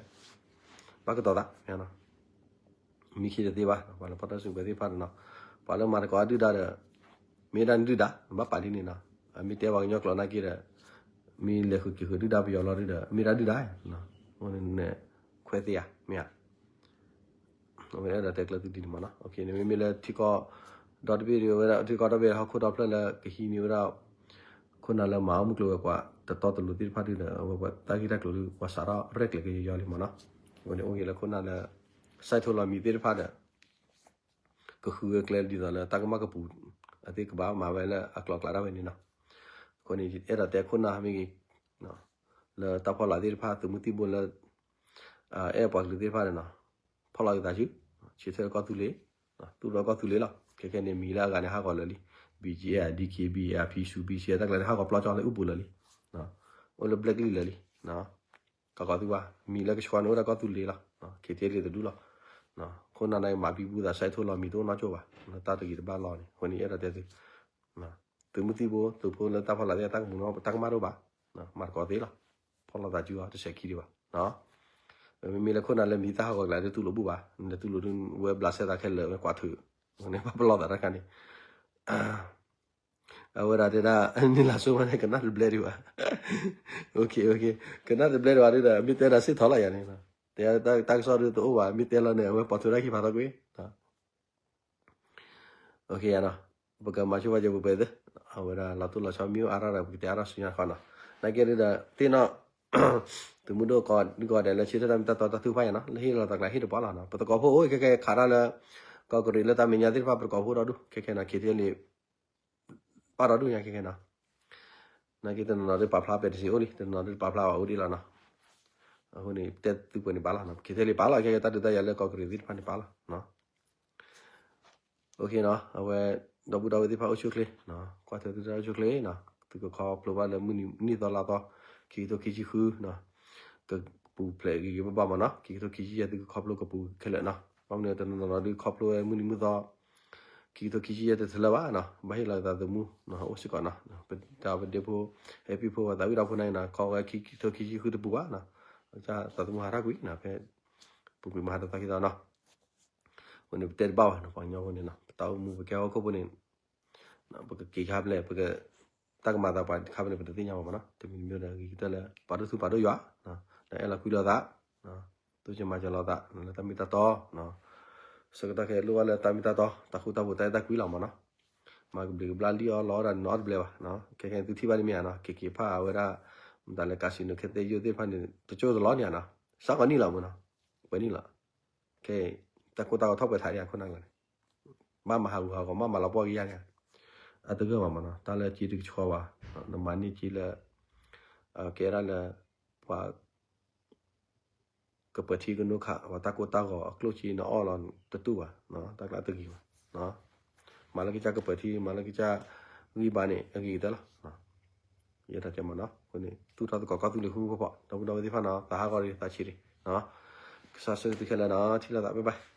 ဘၣ်ကတီၤသး မံခ့တသ့ဘၣ် ပှၤလၢဖီၣ်တၢ်စုကဝဲၤသ့ၣ်တဖၣ်ဒီးနီၤ ပှၤလၢမၤသကိးအဒုၣ်ဒါဒီး မ့ၢ်ဒၣ်နဒုၣ်ဒါ ဘၣ်ပာ်ဒ်န့ၣ်နီၤ အမ့ၢ်တဲပှၤကညီကျိာ်နာ်က့ဒီး မ့ၢ်လဲၤဃုာ်က့ၤဃုာ်ဒုၣ်ဒါပယီၤလီၤဒုဒီး မ့ၢ်ဒၣ်ဒုၣ်ဒါ ခွဲးသ့ဧါ မ့ၢ်ဧါ အဝဲအဲၣ်ဒိးတဲကျၢၤသုဒ်န့ၣ်မးနီၤ နမ့မ့ၢ်လၢထံကီၢ်ဒီတဘ့ၣ်ဝဲဒၣ် ထံကီၢ်ဒီဘ့ၣ်ဟီၣ်ခိၣ်ဒီဖျၢၣ်လၢကဟံးန့ၢ်ဝဲဒၣ် ခိၣ်နၢ်လၢမၤအီၣ်မုၢ်ကျိၤဝဲၤကွာ် တတီတလိၤသ့ၣ်တဖၣ်ဒုဒီး အဝဲပှၤတၢ်ဂ့ၢ်တၢ်ကျိၤဒု ပှၤစးထီၣ်ရဲၣ်ကျဲၤကယီယီလံမးနီၤ အဝဲန့ၣ်အိၣ်က့ၤလၢခိၣ်နၢ်လၢ စဲးထိၣ်လီၤမံၤသ့ၣ်တဖၣ်ဒီး ကဃုဝဲကျဲဒ်သိးလၢတၢ်ကမၣ်ကပူၤ အသ့ၣ်ကဘၣ်မၤဝဲလၢအကျိၤအကျဲဒၣ်ဝဲန့ၣ်နီၤ အဃိန့ၣ် အဲၣ်ဒိးတဲခိၣ်နၢ်မ့ၢ်ဂ့ၤ လၢတၢ်ဖီလာ်သ့ၣ်တဖၣ် သုးမုၢ်သံၣ်ဘိလၢ အဲၣ်ပှၤကလုာ်သ့ၣ်တဖၣ်န့ၣ်နီၤ ဖီၣ်လီၤက့ၤသးစု ဆၢထၢၣ်ကီၢ်သူလ့ၤ သူၣ်ထီၣ်ကီၢ်သူလ့ၤလီၤ ခဲခဲန့ၣ် မံၤလၢအဂၤန့ၣ်ဟးဂီၤလၢာ်လံ ဘံၣ်ကၠ့ အဒံက့ ဘံၣ်အဖံ ဆူဘံၣ်ဆဲ တၢ်ကျါန့ၣ် ဟးဂီၤပျီကၠီလၢအိၣ်ဘူးလၢာ်လံ အိၣ်လၢဘျဲၣ်ကလံၢ်လၢာ်လံ ကီၢ်ကီၢ်သူဘၣ် မံၤလၢကဆှီန့ၣ်အိၣ်ဒၣ်ကီၢ်သူလ့ၤလီၤ ခ့ထံလံတဒူၣ်လီၤ ခိၣ်နၢ်န့ၣ်မၤဘံဘူသး စဲးထိၣ်လီၤမံၤတအိၣ်နီတကၠိၢ်ဘၣ် တၢ်တဂ့ၤတဘၣ်လီၤန့ၣ် အဃိန့ၣ်အဲၣ်ဒိးတဲသု သုးမုၢ်သံၣ်ဘိ သုးဖိလၢတၢ်ဖီလာ်သ့ၣ် တၢ်ကမူၤနီၣ် တၢ်ကမၣ်တအိၣ်ဘၣ် မၤသကိးသ့လီၤ ဖီၣ်လီၤသးစုအီၤ တဆဲးခံဒံးဘၣ် မ့မ့ၢ်လၢခိၣ်နၢ်လၢမံၤတၢ်ဟးဂီၤကျါ တတူၢ်လိာ်ဘူၣ်ဘၣ် နတူၢ်လိာ်ဒုး ဝဲဘျးစဲသးခဲလၢာ် ဝဲကွၢ်ထုး န့ၣ်ဘၣ်ပလီၢ်သးတၢ်ခါန့ၣ် အဝဲဒၣ်တဲဒၣ် နံၣ်လါစိမ့ၢ်န့ၣ် ကနၣ်တဘျဲဒံးဘၣ် ကနၣ်တဘျဲဒံးဘၣ်ဒုဒီး မ့ၢ်တဲဒၣ်စ့ၢ်ထီၣ်လီၤယၤန့ၣ် တဲတၢ်ကစီၣ်ဒုတအိၣ်ဘၣ် မ့ၢ်တဲလီၤန့ၣ် အဝဲပိာ်ထွဲတၢ်ခံဖးထီၣ်ကွံာ် ပကမၤဆိပာ်စၢၤပှဲၤပှဲၤသ့ အဝဲဒၣ်လီၤတိၢ်လီၤဆီမ့ၢ်အိၣ်အါထီၣ်ဒီး ပကတဲအါထီၣ်ဆူညါတခီနီၤ နာ်က့ဒုဒီး သ့ၣ်နီၣ် သုးမုၢ်ဒိၣ်ကီးဒုကီးဒဲးလၢဆၢထၢၣ်တၢ်မ့ၢ်တၢ်တီတၢ်ထုကဖၣ်ယၤနီၤ လၢဟ့ၣ်လီၤသးကျါဟ့ၣ်တပှၢ်လီၤနီၤ ပသကိးဖိအိၣ်ခဲခဲခးတၢ်လၢ ကီၢ်ကရံးလၢတၢ်မဲာ်ညါသ့ၣ်တဖၣ် ပသကိးဖိဒီဒူၣ် ခဲခဲနီၤ ခ့ထံလံ ပၣ်ဒီဒူၣ်ညါခဲခဲနီၤ နာ်က့တနီၤနီၤဒုးပာ်ဖျါပဲတစ့အိၣ်လံ တနီၤနီၤဒုးပာ်ဖျါဘၣ်အိၣ်ဒံးလီၤနီၤ အဃိန့ၣ် ပတဲသုပှဲၤန့ၣ်ပာ်လီၤနီၤ ခ့ထံလံပာ်လီၤ ခဲခဲတၢ်ဒုးတၢ်ယၤလၢကီၢ်ကရံးသ့ၣ်တဖၣ်န့ၣ်ပာ်လီၤ အဝဲ ဒီပုၢ်ဒီဝဲၢ်သ့ၣ်တဖၣ်အိၣ်ဆူၣ်ချ့ ကွၢ်ထွဲသုတၢ်အိၣ်ဆူၣ်ချ့နီၤ သုကခီဖျိဘၣ်လၢမုၢ်နံၤသီလါသီ ခံကထိခံဆံဃုနီၤ ကပူၤဖျဲးဂ့ၤဂ့ၤဘၣ်ဘၣ်မးနီၤ ခံကထိခံဆံယဲၢ် သုကခီဖျိကပူၤခဲလၢာ်နီၤ ဘၣ်မနုၤတနီၤနီၤဒုးခီဖျိဝဲမုၢ်နံၤမုၢ်သီ ခံကထိခံဆံယဲၢ်တထီလၢၤဘၣ်နီၤ ဘၣ်ဟ့ၣ်လီၤသးသမူ အိၣ်စ့ၢ်ကီးနီၤ ပတၢ်ပဒ့ဖိ ဟဲပံဖိ ပှၤသးဝံၣ်ဒီဖိန့ၣ်နီၤ ခီဝဲခံကထိခံဆံဃုတပူၤဘၣ်နီၤ သးသမူဟးထီၣ်ကွံာ်နီၤ ဖဲ ပူၤကွံာ်မဟါတသီခံသီနီၤ အဃိန့ၣ် ပတဲတဘၣ်ဘၣ်နီၤ ပှၤကညီဖိန့ၣ်နီၤ ပတၢ်အိၣ်မူပကဲဟီၣ်ခိၣ်ဖိန့ၣ် ပကက့ၤခါဖဲလဲၣ် ပက တၢ်ကမၤသးပှၤခါဖဲလဲၣ် ပတသ့ၣ်ညါဘၣ်မးနီၤ တမံၤတမံၤဒီး ဂ့ၤကတၢၢ်လၢ ပာ်ဒိၣ်ထူပာ်ဒိၣ်ယွၤ ဒီးအဲၣ်လီၤကွံလီၤသး တိစၢၤမၤစၢၤလိာ်သး လၢတၢ်မ့ၢ်တၢ်တီ ဆၢကတီၢ်ခဲအံၤလိၣ်ဘၣ်လၢတၢ်မ့ၢ်တၢ်တီ တၢ်ဃူတၢ်ဖိးတၢ်အဲၣ်တၢ်ကွံလီၤမးနီၤ မၤကဘျံးကဘျၣ်လံအီၣ်လီအီၣ်ဒီးနအီၣ်တဘျဲဘၣ် ခဲခဲအံၤသုထံၣ်ဘၣ်န့ၣ်မ့ၢ်ဧါနီၤ က့ၤက့ၤဖၣ်အဝဲဒၣ် မတၤလဲၣ် casino ခဲသ့ၣ်ယိၣ်သ့ၣ်တဖၣ်န့ၣ် တကၠိၢ်တလီၤန့ၣ်ဧါနီၤ စးကီးနံၣ်လီၤမးနီၤ ပှဲၤနံၣ်လီၤ ခဲအံၤ တၢ်ကိၢ်တၢ်ဂီၤထီၣ်ပှဲၤထးဒံးခိၣ်နၢ်လီၤန့ၣ် ဘၣ်မၤဟးဂူာ်ဟးဂီၤ ဘၣ်မၤလီၤပှီၢ်က့ၤယါန့ၣ် အတဂၢၢ်ဘၣ်မးနီၤ တၢ်လၢက့တကဆှီဘၣ် နမၤန့ၢ်က့လၢ ကဲဒၣ်လၢ ပှၤ ကပၢၤထံကနိခး ပှၤတၢ်ကိၢ်တၢ်ဂီၤအကျိၣ်စ့နအီၣ်လီၤတတူၢ်ဘၣ် တၢ်ကျါတဂ့ၤဘၣ် မၤလၢကစၢ်ကပၢၤထံ မၤလၢကစၢ်ဂံၢ်ဘါန့ၣ် အဂ့ၤကတၢၢ်လီၤ ယဲဒၣ်ကဲမးနီၤ အဃိန့ၣ် သူၣ်ထီၣ်သကိးကီၢ်သူလ့ၤဃူဃူဖိးဖိး ဒီပုၢ်ဒီဝဲၢ်သ့ၣ်တဖၣ်နီၤ သးဟးဂီၤရံၣ်သးဆံးရံၣ် ကစၢ်ဆိၣ်ဂ့ၤသုခဲလၢာ်နီၤ ထံၣ်လိာ်သး bye bye